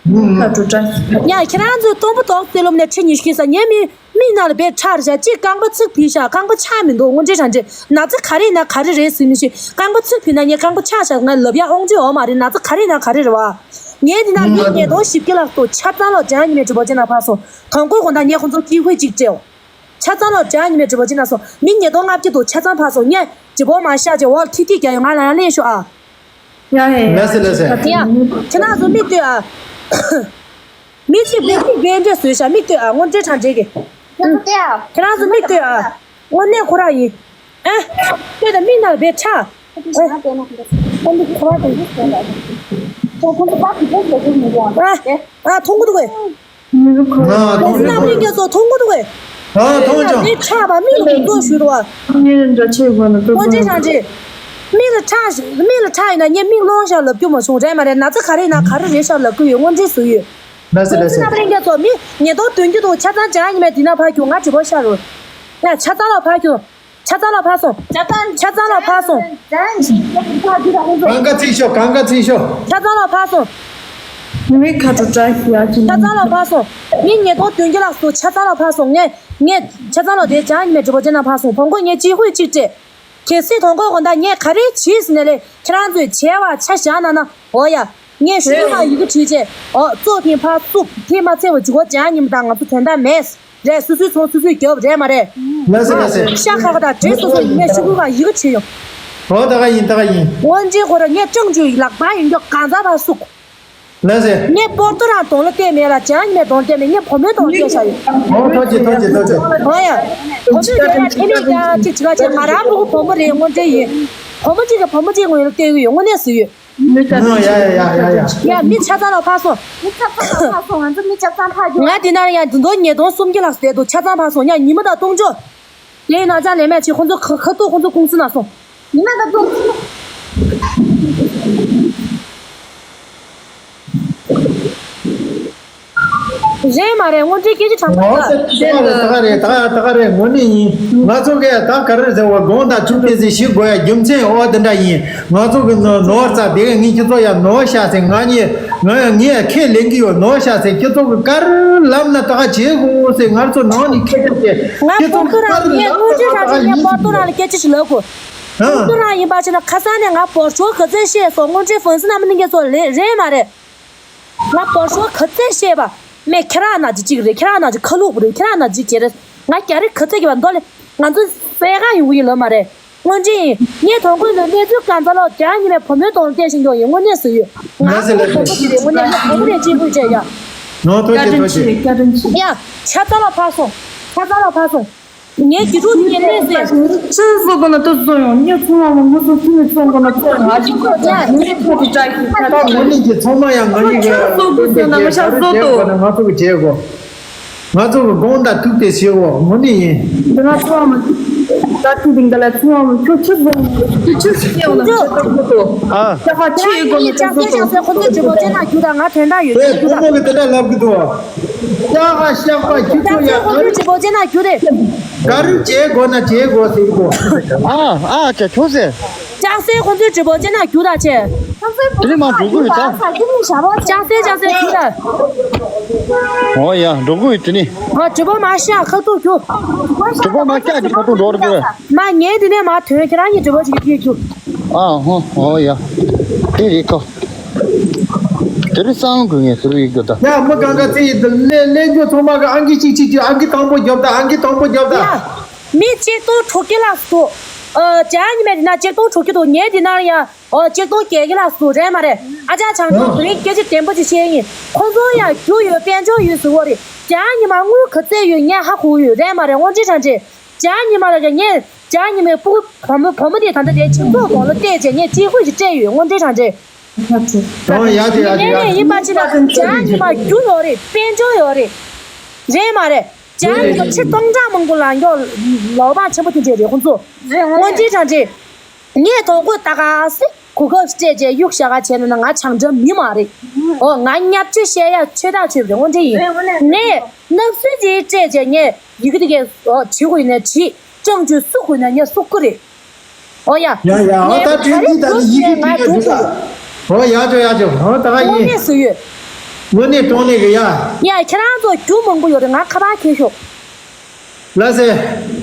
ཁ་དྲོ་དྲ། ཡ་ཁྱེད་རང་ཚོས་སྟོང་པ་དོག་སེ་ལོབ་ནས་ཁྲི་ཉི་ཤུ་ཤི་ས་ངའི་མི་མིག་ནང་ལ་བས་ཁྲ་རེ་བཞག་གཅིག་རྐང་པ་ཚིག་ཕུད་ཤག་རྐང་པ་ཆག་མི་འདུག་དངོས་འབྲེལ་དྲང་འབྲེལ་ན་ཚ་ག་རེ་ཡིན་ན་ག་རེ་རེད་ཟེར་མི་ཤེས། རྐང་པ་ཚིག་ཕུད་ན་ངས་རྐང་པ་ཆག་ཤག་ང་ལབ་ཡ་དབང་ཆ་ཡོད་མ་རེད། ན་ཚ་ག་རེ་ཡིན་ན་ག་རེ་རེད་བ། ངས་འདི་ན་མི་ཉིས་སྟོང་བཞི་བརྒྱ་ལྷག་འདུག་ཆ་ཚང་ལོ་བྱང་ཉི་མའི་ཌི་པོ་ཇི་ན་ཕར་སོང་། དང་པོའི་དགོང་དག་ངས་ཁོང་ཚོ་སྐྱིད་ཁུལ་གཅིག་སྤྲད། ཆ་ཚང་ལོ་བྱང་ཉི་མའི་ཌི་པོ་ཇི་ན་སོང་། མི་ཉིས་སྟོང་ལྔ་བརྒྱ་འདུག་ཆ་ཚང་ཕར་སོང་། ངས་ཌི་པོ་མ་ཤག་ཅེ་འོག་ཐིག་ཐིག་རྒྱག་ཡོད། ང་ལ་ཡང་ལེན་ཤོག་ཨ། ཡ་ཡ་ཡ། ལགས་སེ་ལགས་སེ། ཡ། ཁྱེད་རང་ཚོ་མིག་ལྟོས་ཨ། མི་གཅིག་བེད་སྤྱོད་བེད་འདྲེ་བཟོས་ཤག་མིག་ལྟོས་ཨ། དངོས་འབྲེལ་དྲང་འབྲེལ་གི། ཁྱེད་རང་ཚོ་མིག་ལྟོས་ཨ། དངོས་གནས་ཁོ་རང་ཡིན། ཨ། ལྟོས་དང་མིག་ནང་བེད་ཁྲ། ཨ། ཨ་ཁོ་རང་དེ། ཁོ་ཚོ་པ་དེ་འདྲ་ཟེར་ལ་ཨ། ཨ་མཐོང་གི་འདུག་གས། མི་རུ་ཁོ། ང་མཐོང་གི་འདུག་སྣམ་རིགས་རྒྱ་མཚོ་མཐོང་གི་འདུག་གས། ང་མཐོང་ཡོད་ཀྱང་། མིག་ཁྲ་བ་མིག་ལ་འགུལ་ཞུ་རུ་བ། ངའི་འདྲ་ཆེ་དགོས་ན་ཏོ་དངོས་འབྲེལ་དྲང་འབྲེལ། མིག་ལ་ཁྲ་ཞིག་མིག་ལ་ཁྲ་ཡིན་ན་ངས་མིག་ལོང་ཤག་ལབ་རྒྱུ་མ་བྱུང་རེད་མ་རེད། ན་ཚ་ག་རེ་ཡིན་ན་ག་རེ་རེད་ཤག་ལབ་གི་ཡོད། དངོས་འབྲེལ་བཟོས་ཡོད། ལགས་སེ་ལགས་སེ། སྣམ་རིགས་རྒྱ་མཚོ་མི་ཉིས་སྟོང་བདུན་བརྒྱ་འདུག་ཆ་ཚང་བྱང་ཉི་མའི་འདི་ན་ཕར་རྒྱུག་ང་དྲི་བ་ཤར་རུ། ཡ་ཆ་ཚང་ལ་ཕར་རྒྱུག་ཆ་ཚང་ལ་ཕར་སོང་། ཆ་ཚང་ཆ་ཚང་ལ་ཕར་སོང་། གང་ག་ཚིག་ཤོག་གང་ག་ཚིག་ཤོག་ཆ་ཚང་ལ་ཕར་སོང་། མི་ཁ་དྲོ་བཀྲ་ཤིས་ཡག་གི། ཆ་ཚང་ལ་ཕར་སོང་། ངས་ཉིས་སྟོང་བདུན་བརྒྱ་ལགས་སུ་ཆ་ཚང་ལ་ཕར་སོང་། ངས་ངས་ཆ་ཚང་ལ་དེ་བྱང་ཉི་མའི་དྲི་བ་ཅན་ན་ཕར་སོང་། བོང་གོས་ངས་གཅིག་ཧུད་གཅིག་སྤྲད། གལ་སྲིད་དོན་གོ་གོ་ད་ངས་ག་རེ་བྱིས་ཟིན་ནས་ལས་ཁྱེད་རང་ཚོས་བྱས་བ་ཆ་བཞག་ན་ན་འོ་ཡ། ངས་ཤུ་གུ་ལ་ཡི་གེ་བྲིས་རྗེས་འོ་ཙོག་ཐེངས་ཕར་བཙུགས་དེ་མ་ཚད་པ་འཇུག་གོ་བྱང་ཉི་མ་དང་ང་ཚོ་དོན་དག་མེད། རེད། སོ་སོའི་ཚོང་སོ་སོས་རྒྱབ་རེད་མ་རེད། ལགས་སེ་ལགས་སེ། ཤ་ཁ་ཁ་དང་བྲེ་སོ་སོ་ཡིན་ངས་ཤུ་གུ་ཁ་ཡི་གེ་བྲིས་ཡོང་། ཨོ་ད་ག་ཡིན་ད་ག་ཡིན། དངོས་འབྲེལ་ཁོ་ར་ངས་ཀྲང་ཅུའུ་ཡི་ལག་པ་ཡིན་མགྱོགས་གང་ཚ་བར་བསུགས། ལགས་སེ། ངས་སྤོར་ཏོ་རང་གདོང་ལ་བལྟས་མེད་ལ་བྱང་ཉི་མའི་གདོང་བལྟས་མེད། ངས་བུ་མོའི་གདོང་ལ་བལྟས་བཞག་ཡོད། ཨོ་ཐོག་ཅི་ཐོག་ཅི་ཐོག་ཅི། ཨོ་ཡ། བུ་མོས་ཡོད་ཡ་ཁྱེད་ནས་ཀྱང་ཅིག་ཅི་ག་ཅིག་ང་རང་ཕྲུ་གུ་བུ་མོ་རེད། དངོས་འབྲེལ་ཡིན། བུ་མོ་གཅིག་གིས་བུ་མོ་གཅིག་ངོས་ལ་བལྟས་ཡོད་ཡོད་དངོས་གནས་སུ་ཡོད། མི་ལྟ། ཨ་ཡ་ཡ་ཡ་ཡ་ཡ། ཡ་མི་ཆ་ཚང་ལ་ཕར་སོང་། མི་ཆ་ཚང་ལ་ཕར་སོང་། ང་ཚོ་མི་ཆ་ཚང་ཕར་རྒྱུག་ང་འདི་ན་ཡང་འདི་འདོ་ཉིས་སྟོང་སུམ་བརྒྱ་ལྷག་བསྡད་འདུག་ཆ་ཚང་ཕར་སོང་། ཡ་ཉི་མ་དང་སྟོང་ཕྱོགས། དེའི་ནང་ཚང་ལས་མེད་ཅིག་ཁོང་ཚོ་ཁ་ཁ་ཐུག་ཁོང་ཚོ་ཀུང་སི་ནང་སོང་། ཉི་མ་དང་སྟོང་ཕྱོགས། རེད་མ་རེད། དངོས་འབྲེལ་སྐད་ཆ་དྲང་པོ་ལ། ད་ག་རེད་ད་ག་ད་ག་རེད། དངོས་གནས་ཡིན། ང་ཚོ་གས་ད་ག་རེ་ཟེར་བ་དགོངས་དག་ཐུགས་ཏེ་ཟེར་ཞིག་དགོས་ཡ་རྒྱུ་མཚན་འོ་དེ་འདྲ་ཡིན། ང་ཚོ་གི་ནོར་ནོར་ཙག་དེ་གས་ངས་ཁྱེད་ཚོ་ཡ་ནོར་ཤ་ཟེར། ང་ནི་ང་ངས་ཁས་ལེན་གི་ཡོད། ནོར་ཤ་ཟེར། ཁྱེད་ཚོ་གི་ག་རེ་ལབ་ན་ད་ག་བྱེད་དགོས་ཟེར། ང་ཚོ་ནང་ནས་ཁྱེད་ཚོ་གི་ང་ཁྱེད་ཚོ་སྤོར་ཏོ་རང་ཡིན། དངོས་འབྲེལ་རང་བཞིན་ངས་སྤོར་ཏོ་རང་ལ་སྐད་ཆ་ཞིག་ལབ་དགོས། ཨ་སྤོར་ཏོ་རང་ཡིན་པ་བྱས་ན་ཁ་སང་ནས་ང་བོར་ཤོག་ག་ཚོད་བཤད་སོང་། དངོས་འབྲེལ་ཧྥོན་སི་ནང་མི་ནི་ངས་ཚོ་ལེ་རེད་མ་རེད། ང་བོར་ཤོག་ག་ཚོད་བཤད་པ། མེད་ཁྱེད་རང་ན་ཅི་གཅིག་རེད། ཁྱེད་རང་ན་ཅི་ཁ་ལུག་རེད། ཁྱེད་རང་ན་ཅི་བྱེད་རེད། ང་རྒྱ་རི་ག་ཚོད་གི་བ་མདོ་ལེ། ང་ཚོ་སེ་ག་ཡོང་གི་ཡིན་ལབ་མ་རེད། དངོས་འབྲེལ་ཡིན། ངས་དོན་དངོས་ལ་གནས་ཚུལ་གང་ཚ་ལོག་རྒྱ་ཉི་མའི་བུ་མོའི་གདོང་བལྟས་ཤིང་ཡོང་ཡིན། དངོས་གནས་སུ་ཡོད། ང་ལགས་སེ་ཚོ་ལགས་བུ་མོ་ཞིག་རེད། དངོས་གནས་ངས་བུ་མོ་རེད་ཅེས་བུ་བྱས་ཡ། ནོར་ཐོ་བཀའ་ཆེ་དྲིན་ཐོ་ཆེ། ཆེ། བཀའ་དྲིན་ཆེ། ཡ། ཆ་ཚང་ལ་ཕར་སོང་། ཆ་ཚང་ལ་ཕར་སོང་། ངའི་གི་ཕྲུག་དེ་ངས་ལས་ཟེར། ཆི་བཟོ་དགོས་ན་ཏོ་བཟོ་ཡོང་། ངས་ཚོང་བ་མོ་ངོ་སོ་ཐུ་ནས་བཙོང་དགོས་ན་བཙོང་ཡོང་། ཨ་ཅིག་ཁོ་ཡ། ངས་ཁོ་དེ་བཀྲ་ཤིས་ཁ་ད་ཁོ་ནི་གི་ཚོང་མ་ཡང་ང་ཡི་གི་ཆི་བཟོ་དགོས་ཟེར་ན་མི་ཤ་བཟོ་ཏོ། ང་ཚོ་གི་བྱེད་དགོས། ང་ཚོ་གི་དགོངས་དག་ཐུགས་ཏེ་བཞེས་འོ་ངོ་ནི་ཡིན། འདི་ན་ཚོང་བ་མོ་ད་ཐུག་དེང་ག་ལ་ཚོང་བ་མོ་ཁྱོད་ཆི་བཟོ་ཁྱོད་ཆི་བཟོ་ཡོང་ན་ཆི་བཟོ་དགོས་ཏོ། ཨ། ད་ཁ་ཆི་ཡི་དགོས་ན་ཆི་བཟོ་ཏོ། ཅག་སེ་ཅག་སེ་ཁོ་ཚོའི་ཇི་བོ་ཅན་ན་རྒྱུ་དང་ང་དོན་དག་ཡོད་དེ་རྒྱུ་དང་། ཨེ་བུ་མོ་གི་དེ་འདྲ་ལབ་གི་འདུག་ཡ་ཨ་ཤག་པ་ཁྱི་ཚོ་ཡ་ཨ། ཁོ་ཚོའི་ཇི་བོ་ཅན་ན་རྒྱུ་རེད། ག་རེ་བྱེད་དགོས་ན་བྱེད་དགོས་ཟེར་གོ། ཨ་ཨ་ཅེ་ཁྱོད་ཟེར། ཅག་སེ་ཁོ་ཚོའི་ཇི་བོ་ཅན་ན་རྒྱུ་དང་ཆེ། དེ་རིང་མ་འགྲོ་གི་ཡོད་ད། ཅག་སེ་ཅག་སེ་རྒྱུ་དང་། ཨོ་ཡ་འགྲོ་གི་ཡོད་དེ་ནི། ཨ་ཇི་བོ་མ་ཤག་ཁ་ཐུག་རྒྱུ། ཇི་བོ་མ་ཤག་གི་ཁ་ཐུག་འགྲོ་རྒྱུ་རེད། མ་ངས་འདི་ནས་མ་ཐོན་ཁྱེད་རང་གཉིས་འབྲི་བ་ཞིག་གིས་ཁྱེད་ཁྱུ། ཨ་ཧོ་ཨོ་ཡ། དེ་རེད་ཁོ། དེ་རིང་སང་དགོས་ངས་དེ་རིང་ཡིག་དགོས་ད། ཡ་མི་གང་ག་ཚེ་ཡིན་དུ་ལས་ལས་འགྱོ་ཚང་མ་གི་ཨང་ཀི་གཅིག་གཅིག་གཅིག་ཨང་ཀི་དང་པོ་རྒྱོབ་ད། ཨང་ཀི་དང་པོ་རྒྱོབ་ད། ཡ། མི་གཅིག་སྟོང་དྲུག་བརྒྱ་ལྷག་འདུག་ཨ་ཅག་ཉི་མའི་དེ་ན་གཅིག་སྟོང་དྲུག་བརྒྱ་འདུག་ངས་འདི་ན་ཡ། ཨོ་གཅིག་སྟོང་བརྒྱད་བརྒྱ་ལྷག་འདུག་རེད་མ་རེད། ཨ་ཅག་བྱང་ཆུབ་དེ་རིང་སྐད་ཆ་བདེན་པོ་ཅིག་བཤད་ཡིན། ཁོང་ཚོ་ཡ་རྒྱུ་ཡོད་དཔལ་འབྱོར་ཡོད་ཟེར་བ་རེད། ཅག་ཉི་མ་དངུལ་ག་ཚད་ཡོད་ངས་ཧ་གོ་ཡོད་རེད་མ་རེད། དངོས་འབྲེལ་དྲང་འབྲེལ། ཅག་ཉི་མ་ལ་ཡ་ངས་ཅག་ཉི་མའི་སྤུ་གུ་བུ་མོ་བུ་མོ་དེ་ད་ལྟ་དེ་ཁྱིམ་ཚང་གདོང་ལ་བལྟས་བྱས་ངས་གཅིག་པུ་ཞིག་སྤྲད་ཡོད། དངོས་འབྲེལ་དྲང་འབྲེལ། ཨོ་ཡ་དེ་ཡ་དེ་ཡ་དེ་ཡ། ངས་ཡིན་པ་ཅི་ན་ཅག་ཉི་མ་རྒྱུ་ཡོད་རེད། དཔལ་འབྱོར་ཡོད་རེད། རེད་མ་རེད། ཅག་ཉི་མ་ཁྲི་སྟོང་ཕྲག་མང་པོ་ལ་ཡོད་ལོ་མང་ཆེན་པོ་དེ་འདྲས་རེད་ཁོང་ཚོ། དངོས་འབྲེལ་དྲང་འབྲེལ། ངས་དོ་དགོས་ད་ག་སེ་གོ་སྐབས་སྤྲད་རྗེས་གཡུག་བཞག་ག་བྱས་ན་ང་བྱང་འབྲམ་མི་མ་རེད། ཨོ་ང་བརྙས་བཅོས་བཤད་ཡ་ཆོས་དག་ཆོས་རེད། དངོས་འབྲེལ་ཡིན། ངས་ནབ་སུན་ཅིག་སྤྲད་རྗེས་ངས་ཡི་གེ་དེ་གས་ཨོ་བྲིས་དགོས་ཡིན་ན་བྲིས། ཅང་ཅུ་སུ་དགོས་ན་ངས་སུ་དགོས་རེད། ཨོ་ཡ། ཡ་ཡ་ཨོ་ད་དྲན་གྱི་ད་ནི་ཡི་གེ་ང་དྲན་གྱི་འདུག་ད། ཨོ་ཡ་ཅོ་ཡ་ཅོ་ཨོ་ད་ག་ཡིན། དངོས་གནས་སུ་ཡོད། དངོས་གནས་དྲང་གནས་གི་ཡ། ཡ་ཁྱེད་རང་ཚོ་རྒྱུ་མང་པོ་ཡོད་རེད། ང་ཁ་པར་ཁྱེར་ཤོག་ལགས་སེ།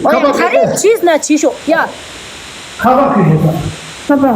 ཨོ་ཡ་ཁ་པར་ག་རེ་ཁྱེར་ཤོག་བྱས་ན་བྱས་ཤོག་ཡ། ཁ་པར་ཁྱེར་ཤོག་ཁ་པར།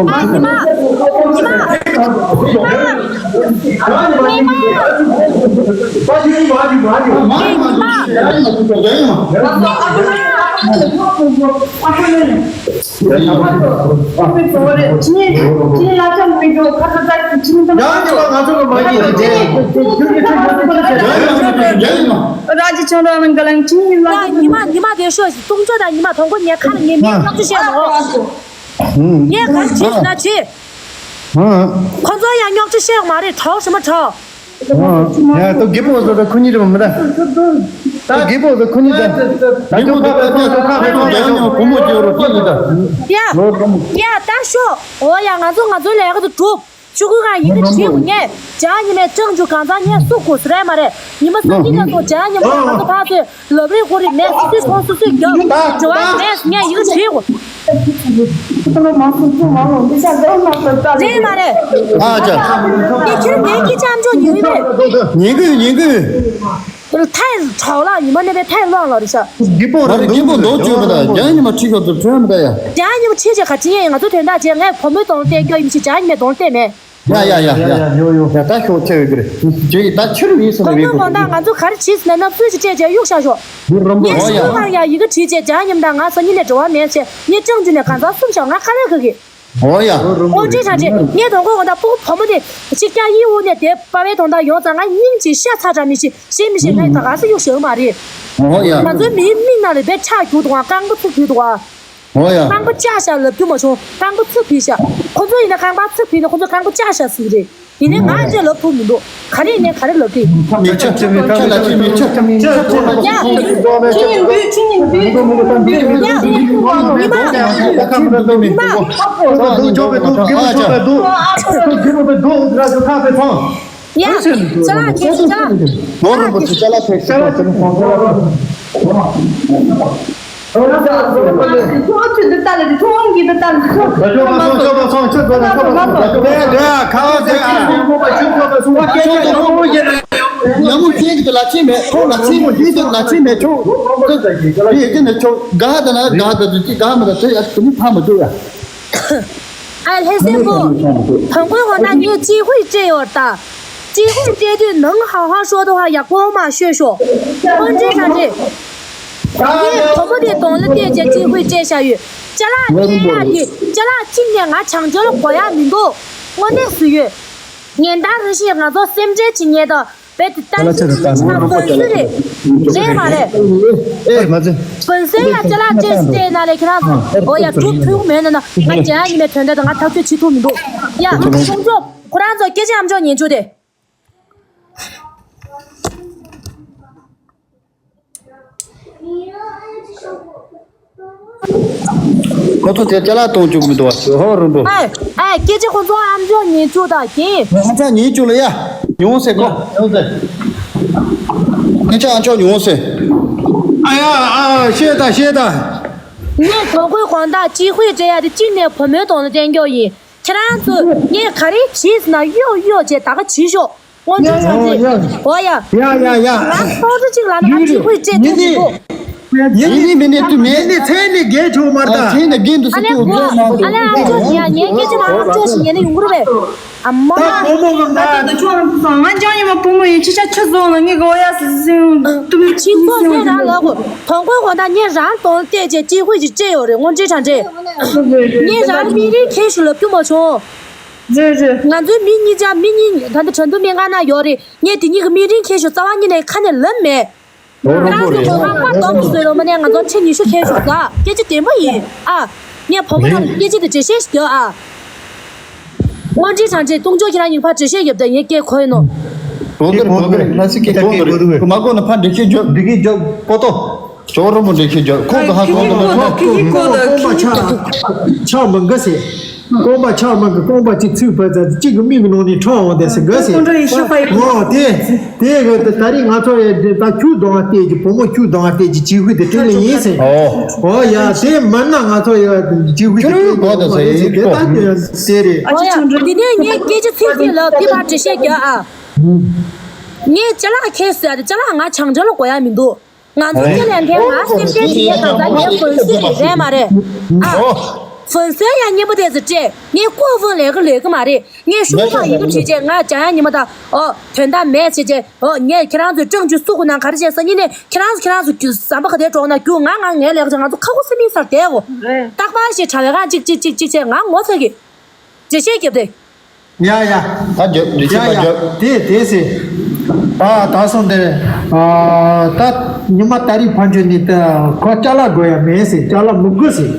ཉི་མ། ཉི་མ། ཉི་མ། ཉི་མ། ར་ཇི་ཆུང་ར་མིན་ག་ལང་ཆིན་ཡིན་ལ། ཉི་མ། ཉི་མ་དེ་ཤོག་ཅིག་གཏོང་ཆོག་དང་། ཉི་མ་དང་པོ་ངས་ཁ་ལ་ངས་མིང་བཀླག་ཆོག་བཤད་མ་གོ། ངས་ག་རེ་བྱས་ཟེར་ན་བྱས། ཁོ་ཚོ་ཡང་རྙོག་དྲ་བཤད་ཡོད་མ་རེད། གྲོགས་ཞིག་མ་གྲོགས། ཡ་ད་རྒད་པོ་ཚོ་ད་ཁུ་ཉིད་རེད་མ་རེད། ད་རྒད་པོ་ཚོ་ཁུ་ཉིད་ད། ད་ཁྱོད་ཁ་ཕེ་ཐོང་ཁྱོད་ཁ་ཕེ་ཐོང་ད་ཁྱོད་བུ་མོ་སྐྱེ་རོ་སྐྱེ་ཡིན་ད། ཡ་ཡ་ད་ཤོག་འོ་ཡ་ང་ཚོ་ང་ཚོའི་ལས་ཀ་དེ་གྲུབ། ཆུ་ཁུ་གང་ཡི་གེ་བྲིས་འོ་ངས་ཇ་ཉི་མས་ཅང་ཇུ་གང་ཚང་ངས་སུ་གོ་སུ་རེད་མ་རེད། ཉི་མ་སང་ཉིན་ལ་སོང་ཇ་ཉི་མ་ང་ཚོ་ཕར་ཚོས་ལབ་རེས་གོ་རེས་མེད། སུ་སུས་ཁོང་སུ་སུས་རྒྱབ་འགྲོ་བ་མེད། ངས་ཡི་གེ་བྲིས་གོ། རེད་མ་རེད། ཨ་ཅག་དེ་ཁྱེད་ངའི་ཁྱི་ཅམ་ཅོ་ཉོས་མེད། ཉན་གི་ཡོད། ཉན་གི་ཡོད། ཐའི་གྲོགས་ལ་ཉི་མ་ནས་པའི་ཐའི་ལོང་ལ་རེ་ཤག་རྒད་པོ་རང་རྒད་པོ་མདོག་བཅོས་པ་དང་ཇ་ཉི་མ་ཁྲིད་ཤོག་ཏུ་ཁྲོན་མི་ད་ཡ། ཇ་ཉི་མ་ཁྲིད་བྱས་ག་ཅི་ཡིན། ང་ཚོ་དོན་དག་བྱས། ངས་བུ་མོའི་གདོང་བལྟས་རྒྱུ་ཡིན་ཞིག་ཇ་ཉི་མའི་གདོང་བལྟས་མེད། ཡ་ཡ་ཡ་ཡ་ཡ་ཡོ་ཡོ་ཡ་ད་ཤོག་ཆེ་བའི་གི་རེད། ཇེ་ཡི་ད་ཁྱེར་མི་སོང་བའི་གི་ཁོང་ཚོའི་དགོངས་དག་ང་ཚོ་ག་རེ་བྱས་ཟེར་ན་ནམ་སུས་ཞིག་སྤྲད་བྱས་གཡུག་བཞག་ཤོག་ངས་ཤི་བོ་ལྷར་ཡ་ཡི་གེ་བྲིས་བྱས་ཇ་ཉི་མ་དང་ང་སང་ཉིན་ནས་འབྲེལ་བ་མེད་བྱས། ངས་ཅང་ཇུ་ནས་གང་ཚང་གསུམ་བཞག་ང་ཁ་རས་ག་གི། འོ་ཡ། ཨོ་ཅེ་ཆ་ཅེ་ངས་དོན་གོ་གོ་ད་སྤུ་གུ་བུ་མོ་དེ་ཅིག་ཀྱང་ཡིད་འུ་ནས་དེ་པ་བའི་དོན་དག་ཡོང་ཙང་ང་སྙིང་རྗེ་ཤ་ཚ་དྲག་མི་ཤེས་ཤེས་མི་ཤེས་ང་ད་ག་སེ་གཡུག་བཞག་མ་རེད། འོ་ཡ། ང་ཚོའི་མིའི་མིག་ནང་ལ་དཔེ་ཁྲག་རྒྱུག་འདུག་ཨ། རྐང་པ་ཚུགས་རྒྱུག་འདུག་ཨ། འོ་ཡ། རྐང་པ་བཅག་བཞག་ལབ་རྒྱུ་མ་བྱུང་། རྐང་པ་ཚུགས་ཕུད་བཞག་ཁོ་ཚོ་ཡིན་ན་རྐང་པ་ཚུགས་ཕུད་ན་ཁོ་ཚོ་རྐང་པ་བཅག་བཞག་ཟེར་གི་རེད། ཡིན་ནའི་ང་ཨ་ཅེ་ལབ་ཐུབ་མི་འདུག་ག་རེ་ཡིན་ནའི་ག་རེ་ལབ་གི། མི་ཆ་ཁྱེད་ལ་ཁྱེད་མི་ཆ། ཡ། ཉི་མ། ཉི་མ། ཉི་མ། ཉི་མ། ཉི་མ། ཡ། ཅ་ལག་ཁྱེད་ཅ་ལག་ནོར་རིན་པོ་ཆེ་ཅ་ལག་ཁྱེད་ཅ་ལག་ཁྱེད། ཡང་མོ་ཅན་གྱི་ལ་ཆེན་མེད། ཁོང་ལ་ཆེན་མོ་འདི་དུ་ལ་ཆེན་མེད་ཆོག་དེ་ཡི་གེ་ནི་ཆོག་ག་ཧ་ད་ན་ག་ཧ་ད་དུ་ཅི་ག་ཧ་མ་ད་དུ་ཡ་དུ་མི་ཕ་མ་དུ་ཡ། ཨ་ལྷ་སྲས་པོ། དང་པོའི་འོ་ན་ངས་ཅི་ཧུད་སྤྲད་ཡོད་ད། ཅི་ཧུད་སྤྲད་དུས་ནང་ཧ་ཧ་ཤོ་དོ་ཧ་ཡག་པོ་མ་ཤོད་ཤོ། ཧོན་ཅི་ཧྲ་ཅི། ངས་དོ་པོ་དེ་གདོང་ལ་བལྟས་རྗེས་ཅི་ཧུད་སྤྲད་བཞག་ཡོད། ཅ་ལག་ཉན་ཡག་དེ་ཅ་ལག་གཅིག་ནས་ང་བྱང་ཆུབ་ལ་གོ་ཡག་མི་འདུག་དངོས་གནས་སུ་ཡོད། ཉན་ད་རེ་ཞིག་ང་ཚོ་སེམས་ཁྲལ་བྱེད་ཉན་ད། བེད་དེ་ལྟར་ཅི་ཆ་བོན་སུ་རེད། རེད་མ་རེད། ཨེ་མ་ཚེ། བོན་སུ་ཡ་ཅ་ལག་ཅེས་སྟེ་ན་ལས་ཁྱེད་རང་ཚོ་འོ་ཡ་དྲུག་ཕུག་མེད་ན་ན་ང་རྒྱ་ཡ་ཉི་མའི་དོན་དག་དང་ང་ཐག་གཅོད་བྱེད་ཐུབ་མི་འདུག་ཡ་ཁོང་ཚོ་ཁོ་རང་ཚོ་སྐད་ཆ་ཨམ་ཅོག་ཉན་ཆོག་དེ། ཁོ་ཚོ་དེ་ཅ་ལག་གཏོང་བཅུག་མི་འདུག་བ་ཧོ་རུ་འགྲོ། ཨེ་ཨེ་སྐད་ཆ་ཁོ་ཚོ་ཨམ་ཅོག་ཉན་བཅུག་དང་གིན། ཨམ་ཅོག་ཉན་བཅུག་ལ་ཡ། ཉུང་ཟེར་གོ། ཉུང་ཟེར། ངས་ཅག་ཨམ་ཅོག་ཉུང་ཟེར། ཨ་ཡ་ཨ་ཤེས་ད་ཤེས་ད། ངས་དོ་དགོས་དགོང་དག་ཅི་ཧུད་སྤྲད་ཡ་དེ་གཅིག་ནས་བུ་མོའི་གདོང་ལ་བསྟན་རྒྱུ་ཡིན། ཁྱེད་རང་ཚོས་ངས་ག་རེ་བྱས་ཟིན་ན་གཡོ་གཡོ་བྱས་ད་ག་བྱེད་ཤོག་དངོས་འབྲེལ་བྱ་རྗེས། འོ་ཡ། ཡ་ཡ་ཡ། ང་ཐོག་ཙེ་གཅིག་ལ་ན་ང་ཅི་ཧུད་སྤྲད་ཐུབ་མི་འདུག་ཡིན་ནི་མིན་ནི་དུ་མེད་ནི་ཚེ་ནི་རྒས་ཆོག་མར་ད། ཚེ་ནི་རྒས་འདུག་ཨ་ལས་གོ། ཨ་ལས་ཨ་ཅོ་ཡ་ངའི་སྐད་ཆ་མ་ཨ་ཅོ་ཞིག་ཉན་ནི་ཡོང་གི་རེད་པས། ཨ་མ། ད་བུ་མོ་གི་ང་ད་ཆོག་རང་ཚོ་ང་ཅང་ཡིན་མ་བུ་མོ་ཡིན་ཁྱི་ཆ་ཆུ་བཟོ་ལ་ངས་གོ་ཡ་སི་སི་དུ་མི་ཁྱི་ཚོ་ཚེ་རང་ལ་གོ། དོང་ཁོའི་གོ་ད་ངས་རང་དོང་བལྟས་རྗེས་ཅི་ཧུད་ཅིག་སྤྲད་ཡོད་རེད་དངོས་འབྲེལ་དྲ་འབྲེལ། ངས་རང་མི་རིང་ཁྱེད་ཞུ་ལབ་རྒྱུ་མ་བྱུང་། རེད་རེད། ང་ཚོའི་མི་གཉིས་ཆ་མི་གཉིས་ད་ལྟ་དྲན་དུ་མི་ལྔ་ན་ཡོད་རེད། ངས་དེ་གཉིས་ཀྱི་མི་རིང་ཁྱེད་ཞུ་རྩ་བ་ཉིད་ནས་ཁ་ནས་ལབ་མེད། རང་གི་གོ་ཁང་པར་གཏོང་གི་བཟོས་རོགས་མ་ནས་ང་ཚོ་ཁྲི་ཉི་ཤུ་ཁེལ་ཞོག་ཟ། སྐད་ཆ་བདེན་པོ་ཡིན་ཨ། ངས་བུ་མོ་རང་གི་སྐད་ཆ་དེ་འགྲེལ་བཤད་ཞིག་རྒྱག་ཨ། དངོས་འབྲེལ་དྲ་འབྲེལ་གཏོང་ཕྱོགས་ཁྱེད་རང་ཉིན་ཕར་འགྲེལ་བཤད་རྒྱབ་དང་ངས་སྐད་གོ་ཡིན་ནོ། གོ་གི་རེད་གོ་གི་རེད་ང་ཚོས་སྐད་གོ་གི་རེད་མ་གོ་ན་ཕར་འགྲེལ་བཤད་རྒྱབ་འགྲེལ་བཤད་རྒྱབ་པོ་ཏོ། ཇོ་རུ་མོ་འགྲེལ་བཤད་རྒྱབ་ཁོང་གི་ཧ་གོ་གི་མ་གོ་ན་ཁོང་གོ་གོང་པ་ཆགས་ཆགས་མི་དགའ་ཟེར། རྐང་པ་ཆག་མ་གི་རྐང་པ་གཅིག་ཚུད་པ་ཙམ་གཅིག་གི་མིག་གི་ནང་ནས་ཁྲག་འོང་དེ་སི་དགའ་སི། ཀོང་ཀྲོ་ཡེ་ཤུ་ཧྥ་ཡི། ཨོ་དེ་དེ་གི་ད་རིང་ང་ཚོ་ཡ་དེ་ད་ཁྱུ་གདོང་བ་བལྟས་ཀྱི་བུ་མོ་ཁྱུ་གདོང་བ་བལྟས་ཀྱི་ཅི་ཧུད་དེ་དྲིན་ལས་ཡིན་སི། ཨོ་ཡ་དེ་མིན་ན་ང་ཚོ་ཡ་ཅི་ཧུད་དེ་ཁྱུ་གོ་ད་སི་ཡིན་དེ་ད་དེ་རེད། ཨོ་ཡ་འདི་ནས་ངས་སྐད་ཆ་ཚིག་ཚིག་ལབ་དེ་བར་འགྲེལ་བཤད་རྒྱག་ཨ། ངས་ཅ་ལག་ཁྱེར་ཟེར་ཡ་དེ་ཅ་ལག་ང་བྱང་ཆ་ལ་གོ་ཡ་མི་འདུག་ང་ཚོ་ཁྱེད་ལས་འགན་ང་སེམས་ཅན་ཞིག་ཡིན་ཙང་ད་ངའི་བོན་སྲིད་རེད་རེད་མ་རེད། ཨ། བོན་སྲིད་ཡང་སྙན་པོ་དེ་ཚོ་སྤྲད་ངས་ལྐོག་བོན་ལས་ཀ་ལས་ཀ་མ་རེད། ངས་ཤུགས་མ་ཡིན་ག་བྱེད་བྱས་ང་འཇམ་ཡང་ཉི་མ་དང་ཨོ་དོན་དག་མེད་བྱེད་བྱས་ཨོ་ངས་ཁྱེད་རང་ཚོའི་ཀྲང་ཅུ་སུ་གུ་ནང་ག་རེ་བྱས་ས་ཉིན་ནས་ཁྱེད་རང་ཚོ་ཁྱེད་རང་ཚོ་རྒྱུ་ཟམ་པ་ག་དེ་གྲོགས་ན་རྒྱུ་ང་ང་ངའི་ལས་ཀ་བྱས་ང་ཚོ་ཁ་ཁོ་སེ་མིན་སར་བསྡད་གོ། རྟག་པར་ཞེས་དྲ་བའི་གང་ཅིག་ཅིག་ཅིག་ཅིག་བྱས་ང་ངོ་ཚ་གི། འགྲེལ་བཤད་རྒྱབ་སྟེ། ཡ་ཡ། ད་རྒྱབ་འགྲེལ་བཤད་ཡ་པ་ཡ་རྒྱབ། དེ་དེ་ཟེར། ཨ་ད་སོང་དེ། ཨ་ད་ཉི་མ་ད་རིག་ཕན་ཆོད་ནི་ད་ཁོ་ཅ་ལག་དགོས་ཡ་མེད་ཟེར་ཅ་ལག་མི་དགོས་ཟེར།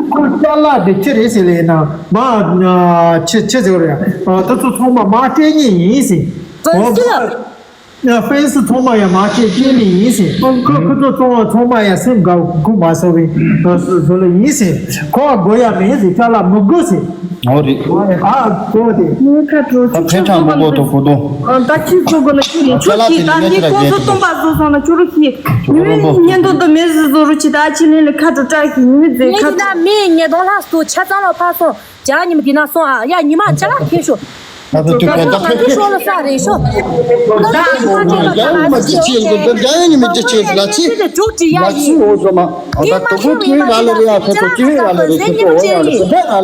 ཁོ་ཅ་ལག་དེ་ཅི་རེད་ཟེར་ལས་ན་མ་ཆི་ཆི་ཟེར་རེད། ཨ་ད་ཚོ་ཚང་མ་མ་སྤྲད་ཉེ་ཡིན་ཟེར། ཨོ་ཧྥེན་སི་ཚང་མ་ཡ་མ་སྤྲད་སྤྲད་ནི་ཡིན་ཟེར། ཁོ་ཁོ་ཚོ་ཚོང་བ་ཚོང་པ་ཡ་སེམས་དགའ་གུ་མ་སོ་བའི་བཟོ་ལ་ཡིན་ཟེར། ཁོ་བ་དགོས་ཡ་མེད་ཟེར་ཅ་ལག་མི་དགོས་ཟེར། ཨོ་རེད། ཨ་གོ་དེ། ངའི་ཁ་དྲོ་ད་ཕན་ཆ་མི་དགོས་དོ་གོ་དོ། ད་ཁྱི་ཚོ་གོ་ན་ཁྱི་ལས་ཆོ་ཁྱི་ད་ངའི་ཁོ་ཚོ་སྟོན་པ་བཟོ་སོང་ན་ཁྱོ་རུ་ཁྱི། ཉི་མ་ཉན་དོ་དོ་མེ་ཟི་བཟོ་རུ་ཁྱི་ད་ཁྱི་ལས་ལ་ཁ་དྲོ་བཀྲ་ཁྱི་ཉི་མ་ཛེ་ཁ་དྲོ། ངའི་ད་མི་ཉེ་དོ་ལྷག་སུ་ཆ་ཚང་ལ་ཕར་སོང་། ཇ་ཉི་མ་འདི་ན་སོང་ཨ། ཡ་ཉི་མ་ཅ་ལག་ཁྱེར་ཤོག་ང་ཚོ་ང་ཚོ་ཤོག་ལ་ས་རེད་ཤོག་ད་ཉི་མ་ཅ་ལག་ཁྱེར་ཤོག་ད་ཉི་མ་ཅི་ཆེ་ཡིན་འདུག་ད་ཉི་མ་ཅི་ཆེ་ལ་ཅི། འགྲོ་དྲི་ཡ་ཡིན། འོ་ཟོ་མ། ད་དུ་ཁོ་ཅི་ར་ལ་རེ་ཡ་ཁོ་ཚོ་ཅི་ར་ལ་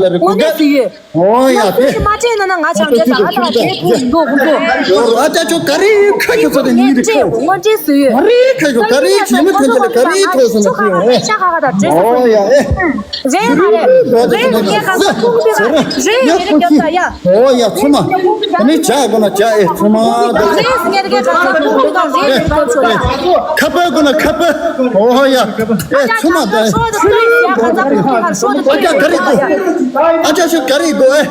རེ་ཁོ་ཚོ་འོ་ཡ་རེ་ཁོ་ཚོ་ཡོད། འོ་ཡ་ཁྱེད་མ་སྤྲད་ན་ན་ང་ཆང་རྒྱལ་ད་ང་ད་ཁྱེད་ཐུག་འདུག་ཁོ་ཚོ། ཨ་ཅག་ཁྱོད་ག་རེ་ཁ་ཁྱོད་ཚོ་དེ་ཉིད་རེ་ཁྱོད། ངོ་འདྲེས་སུ་ཡོད། ག་རེ་ཁ་ཁྱོད་ག་རེ་ཁྱོད་མི་ཐོན་ཅི་ལ་ག་རེ་ཐོས་སོང་ན་ཁྱོད། ཤ་ཁ་ཁ་ད་འདྲེས་སུ། འོ་ཡ་ཨེ། རེད་མ་རེད། རེད་ངས་ག་ས་ཁུག་པའི་ཁ་རེད་ངས་རེད་རྒྱབ་ད་ཡ། ཨོ་ཡ་ཚུ་མ། ཨ་ནི་ཇ་གོ་ན་ཇ་ཨེ་ཚུ་མ་ད། རེད་ངས་རེད་ཁ་ས་ཁུག་པའི་ཁ་རེད་རེད་རྒྱབ་ཆོག་ཡ། ཁ་པ་གོ་ན་ཁ་པ། ཨོ་ཡ། ཨེ་ཚུ་མ་ད། ཨ་ཅག་ག་རེ་གོ། ཨ་ཅག་ཤོ་ག་རེ་གོ་ཨེ།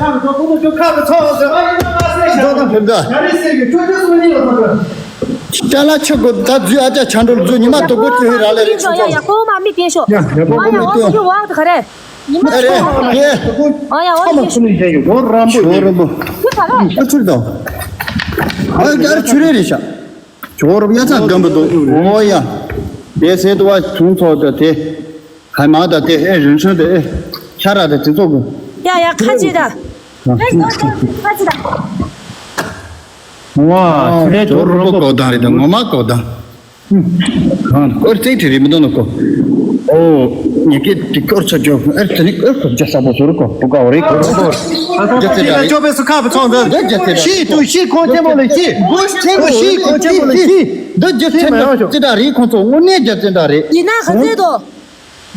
ཁ་པ་ཚོགས་ཟེར་ཨ་ཡིན་ན་མ་ཟེར། ཁ་པ་ཚོགས་ཟེར་ཨ་ཡིན་ན་མ་ཟེར་གི་ཁྱོད་ཚོ་སུ་ཡིན་ལ་ཁ་པ། ཅ་ལག་ཆ་གོ་ད་འཛུལ་ཨ་ཅག་ཆ་འགྲོ་འཛུལ་ཉི་མ་དུ་གོ་ཅི་ཧི་ར་ལེ་རེ་ཆུ་ཡ་ཡ་ཀོ་མ་མི་ཏེ་ཤོ། ཡ་ཡ་ཀོ་མ་མི་ཏེ། ཨ་ཡ་ཨོ་ཁི་ཝག་ཁ་རེ། ཉི་མ་ཨ་རེ་ཆོ་ཡེ། ཨ་ཡ་ཨོ་ཁི་ཆོ་ར་མོ་ཡེ། ཁུ་ཁ་ར། ཨ་ཆུ་རེ་ད། ཨ་ཡ་ཆུ་རེ་རེ་ཤ། ཆོ་ར་ཡ་ཚ་གམ་བུ་དུ་ཨོ་ཡ། དེ་ཟེར་དུ་བ་ཁྱུང་ཚོགས་དང་དེ། ཧའི་མ་དང་དེ་ཨེ་རིན་ཆེན་དེ་ཨེ་ཁྱ་ར་དང་དེ་ཚོགས་གི། ཡ་ཡ་ཁ་ཅིག་དང་། ཁ་ཅིག་དང་། ཝ་ཨ་ཁྱེད་ཚོ་རོ་རོ་པོ་པོ་གོ་དང་རེད་དང་ངོ་མ་གོ་དང་། ཨང་སྐོར་རྩིས་ཁྲི་རེད་མི་འདུག་ནོ་ཀོ། ཨོ། ཉི་སྐད་དེ་སྐོར་ཚ་རྒྱོབ་ཨེ་དེ་ནི་ཨེ་སྐོར་རྒྱ་ས་པོ་ཟུར་ཀོ་པུ་ཀ་འོ་རེད་ཀོ། རྒྱ་རྩེ་དྲ་རེད། ཅོ་པེ་སུ་ཁ་བ་ཚོང་འདི་འདི་རྒྱ་རྩེ་དྲ་ཤི་དུ་ཤི་ཁོང་ཆེན་མོ་ལ་ཤི། འདི་རྒྱ་རྩེ་དྲ་རེད། ཁོང་ཚོ་དངོས་གནས་རྒྱ་རྩེ་དྲ་རེད། ཡིན་ན་ག་ཚོད་དོ།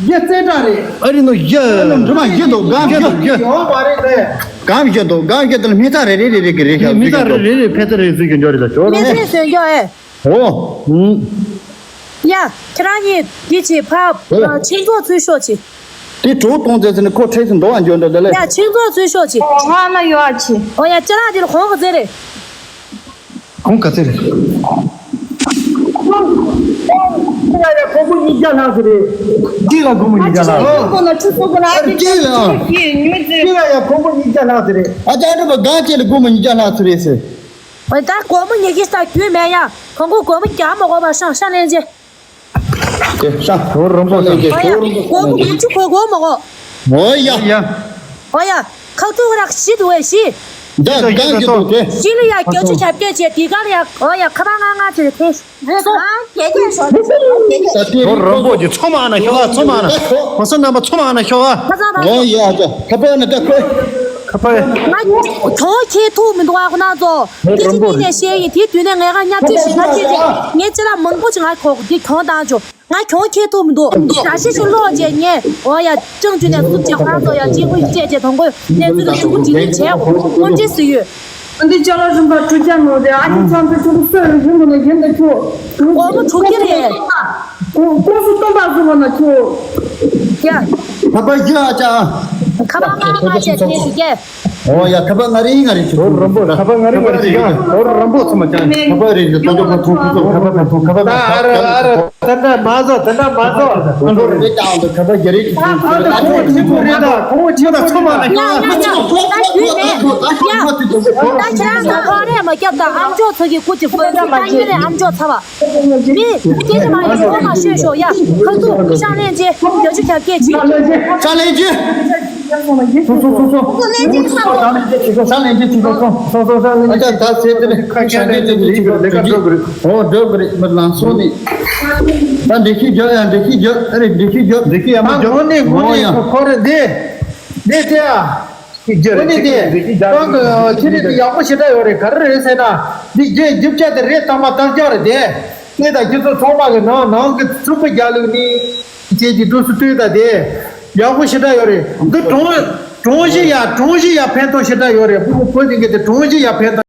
རྒྱ་རྩེ་དྲ་རེད། ཨ་རི་ནོ་ཡ། འབྲི་མ་བཞི་འདུག་སྒམ་བཞི་འདུག་ཡ། ཡོང་བ་རེད་དེ། སྒམ་བཞི་འདུག་སྒམ་བཞི་དེ་ལ་མི་ཚ་རེ་རེ་རེ་རེ་གི་རེ་ཤག་མི་ཚ་རེ་རེ་རེ་ཕེ་ཚ་རེ་ཚུལ་གྱི་འཇོག་རེ་ད་ཅོ་རེ། མི་ཚེ་སོན་འཇོག་ཨེ། ཨོ། ཡ། ཁྱེད་རང་གཉིས་འདི་བྱེད་ཕབ། ཨེ། ཆིང་ཚོགས་ཚུལ་ཤོག་བྱེད། དེ་གྲོགས་གཏོང་ཚེ་ཟེར་ནས་ཁོ་ཁྲེལ་ཚེ་འདོ་བ་འཇོག་འདྲ་དེ་ལས། ཡ་ཆིང་ཚོགས་ཚུལ་ཤོག་བྱེད། ཨོ་ང་ན་ཡོད་ཨ་ཆི། ཨོ་ཡ་ཅ་ལག་དེ་ལ་གོང་ག་ཚད་རེད། གོང་ག་ཚད་རེད། ཅི་ལ་ཡ་གོང་པོ་ཉིས་བརྒྱ་ལྷག་ཙམ་རེད། ཅི་ལ་གོང་པོ་ཉིས་བརྒྱ་ལྷག་ཙམ་རེད། ཅི་ལ། ཅི་ལ་ཡ་གོང་པོ་ཉིས་བརྒྱ་ལྷག་ཙམ་རེད། ཨ་ཅག་སྒྲུབ་པ་གང་ཅི་ལ་གོང་པོ་ཉིས་བརྒྱ་ལྷག་ཙམ་རེད་ཟེར། ཨོ་ད་སྒོར་མོ་ཉི་ཤུ་ས་རྒྱུས་མེད་ཡ། གང་གོ་སྒོར་མོ་བརྒྱ་མ་དགོས་པ་ཤང་ཤང་ལེན་ཅེ། དེ་ཤང་ཧོར་རོམ་པོ་ཤང་། ཨོ་ཡ་སྒོར་མོ་དགུ་བཅུ་གོ་དགོས་མ་དགོས། ཨོ་ཡ། ཨོ་ཡ། ཁག་ཐུག་རག་བཞི་འདུག་བས་བཞི། འདི་གང་གི་འདུག་དེ། བཞི་ལ་ཡ་བརྒྱད་ཅུ་གྱ་བརྒྱད་བྱས་དེ་ག་ལ་ཡ་ཨོ་ཡ་ཁ་པར་ང་ང་ཚོས་དེ། སོང་། བརྒྱད་བརྒྱད་ཤོག་ད་དེ་ཧོར་རོམ་པོ་གི་ཚོ་མ་ན་ཤོག་ཨ་ཚོ་མ་ན། ཧོ་སོ་རྣམ་པ་ཚོ་མ་ན་ཤོག་ཨ། ཁ་ཚང་ཨོ་ཡ་ད་ཁ་པར་ན་ད་ཁོ། ཁ་པར། ང་གྱོང་ཁེ་ཐུག་མི་འདུག་ཨ་ཁོ་ན་ཚོ། སྐད་ཆ་འདི་ནས་བཤད་ཡིན་དེ་དུས་ནས་ངས་ཁ་མཉམ་འབྲེལ་ཞིག་ང་བྱེད་དེ་ངས་ཅི་ལ་མང་པོ་ཅིག་ང་གོ་འདི་གྱོང་བཏང་བྱུང་། ང་གྱོང་ཁེ་ཐུག་མི་འདུག་ཞག་ཤི་ཤི་ལོག་རྗེས་ངས་ཨོ་ཡ་ཅང་རྒྱུ་ནས་སུབ་ཅེ་ཁོ་རང་ཚོ་ཡ་གཅིག་པུ་ཡི་བཅད་ཅེ་དང་པོ་གནས་ཚུལ་ལ་ཤུགས་པོ་སྒྲིལ་ལིང་བྱས་ཨོ་དངོས་འབྲེལ་སུ་ཡོད། འདི་ཅ་ལག་རིན་པ་དྲུག་བརྒྱ་ནོར་རེད། ཨ་ཅེ་ཚང་ཚོ་ཁྱོད་ཚོ་སོས་རེད་ཡིན་མིན་ན་ཡིན་ད་ཁྱོད། སྒོར་མོ་དྲུག་བརྒྱ་རེད། ཀོང་སུ་སྟོན་པ་བཟོ་བ་ན་ཁྱོད། ཡ། ཁ་པར་བཞི་ཨ་ཅག་ཁ་པར་ལྔ་ལྔ་བྱས་དེ་ཞུ་རྒྱལ། ཨོ་ཡ་ཁ་པར་ལྔ་རེ་ལྔ་རེ་བྱེད། ཧོར་རོམ་པོ་ཁ་པར་ལྔ་རེ་ལྔ་རེ་བྱེད་ཀྱང་ཧོར་རོམ་པོ་ཚང་མ་ཀྱང་ཁ་པར་རེ་ལྔ་ཏོག་ཏོག་ཁ་པར་ཁ་པར་ཁ་པར་ཁ་པར་ད་ཨ་ར་ཨ་ར་ད་འདྲ་མ་བཟོ་ད་འདྲ་མ་བཟོ། ཨ་ནོ་རེ་ཀྱང་ཁ་པར་རྒྱ་རེ་ཁྱེད་ཚོ་རེད་ད་ཁོང་ཁྱེད་ཚོ་ཚང་མ་ལ་ཡ་ཡ་ཡ་ད་དུས་མེད་ཡ། ད་ཁྱེད་རང་ཚོ་ཁོ་རེ་མ་སྐྱབས་དང་ཨམ་ཅོག་ཚོ་གི་སྐུ་གཅིག་ཕུལ་ད་ཡིན་རེད་ཨམ་ཅོག་ཚ་བ། མི། སྐད་ཆ་མ་ཡིན་ཤོག་མ་ཤོད་ཤོག་ཡ། ཁ་ཐུག་ཤག་ལན་ཅེ། བརྒྱད་ཅུ་གྱ་བརྒྱད་ཅེ། ཤག་ལན་ཅེ། སོང་སོང་སོང་སོང་། ཤག་ལན་ཅེ་ཅི་ཤོག་ཤག་ལན་ཅེ་ཅི་ཤོག་སོང་སོང་ཤག་ལན་ཅེ་ཅི་ཤོག་སོང་། སོང་སོང་ཤག་ལན་ཅེ། ཨ་ཅག་ད་ཟེར་དེ་ནས་ཤག་ལན་ཅེ་ཅི་ཤོག་ལས་ཀ་འགྲོ་གི་རེད། ཨོ་འགྲོ་གི་རེད་མི་ལང་སོང་ནི། ད་འགྲེལ་བཤད་རྒྱབ་ཡ་འགྲེལ་བཤད་རྒྱབ་ཨ་རེ་འགྲེལ་བཤད་རྒྱབ་འགྲེལ་བཤད་ཡ་མ་རྒྱབ། ངོ་ནས་ངོ་ནས་ཁོ་རེ་འདི་འདི་དེ་ཨ། ཁྱེད་རྒྱུ་རེད། ཁྱེད་ཀྱི་རེད་ཁྱེད་རྒྱ་རེད། ཁྱེད་རེད་ཡག་པོ་ཞེ་དྲག་ཡོད་རེད། ག་རེ་རེད་ཟེར་ན། འདི་རྒྱུ་རྒྱུ་ཆ་དེ་རེད་དང་མ་དང་རྒྱ་རེད་དེ། ཁྱེད་དང་ཁྱེད་ཚོ་ཚང་མ་གི་ནང་ནང་གི་ཚུགས་པ་རྒྱ་ལུགས་ནི། ཁྱེད་ཀྱི་འདུག་སུ་ལྟོས་ད་དེ། ཡག་པོ་ཞེ་དྲག་ཡོད་རེད། འདི་གྲོང་གྲོང་གཞི་ཡ་གྲོང་གཞི་ཡ་ཕན་ཐོགས་ཞེ་དྲག་ཡོད་རེད། ཕྲུ་གུ་བུ་ཟིན་གི་དེ་གྲོང་གཞི་ཡ་ཕན་ཐོགས།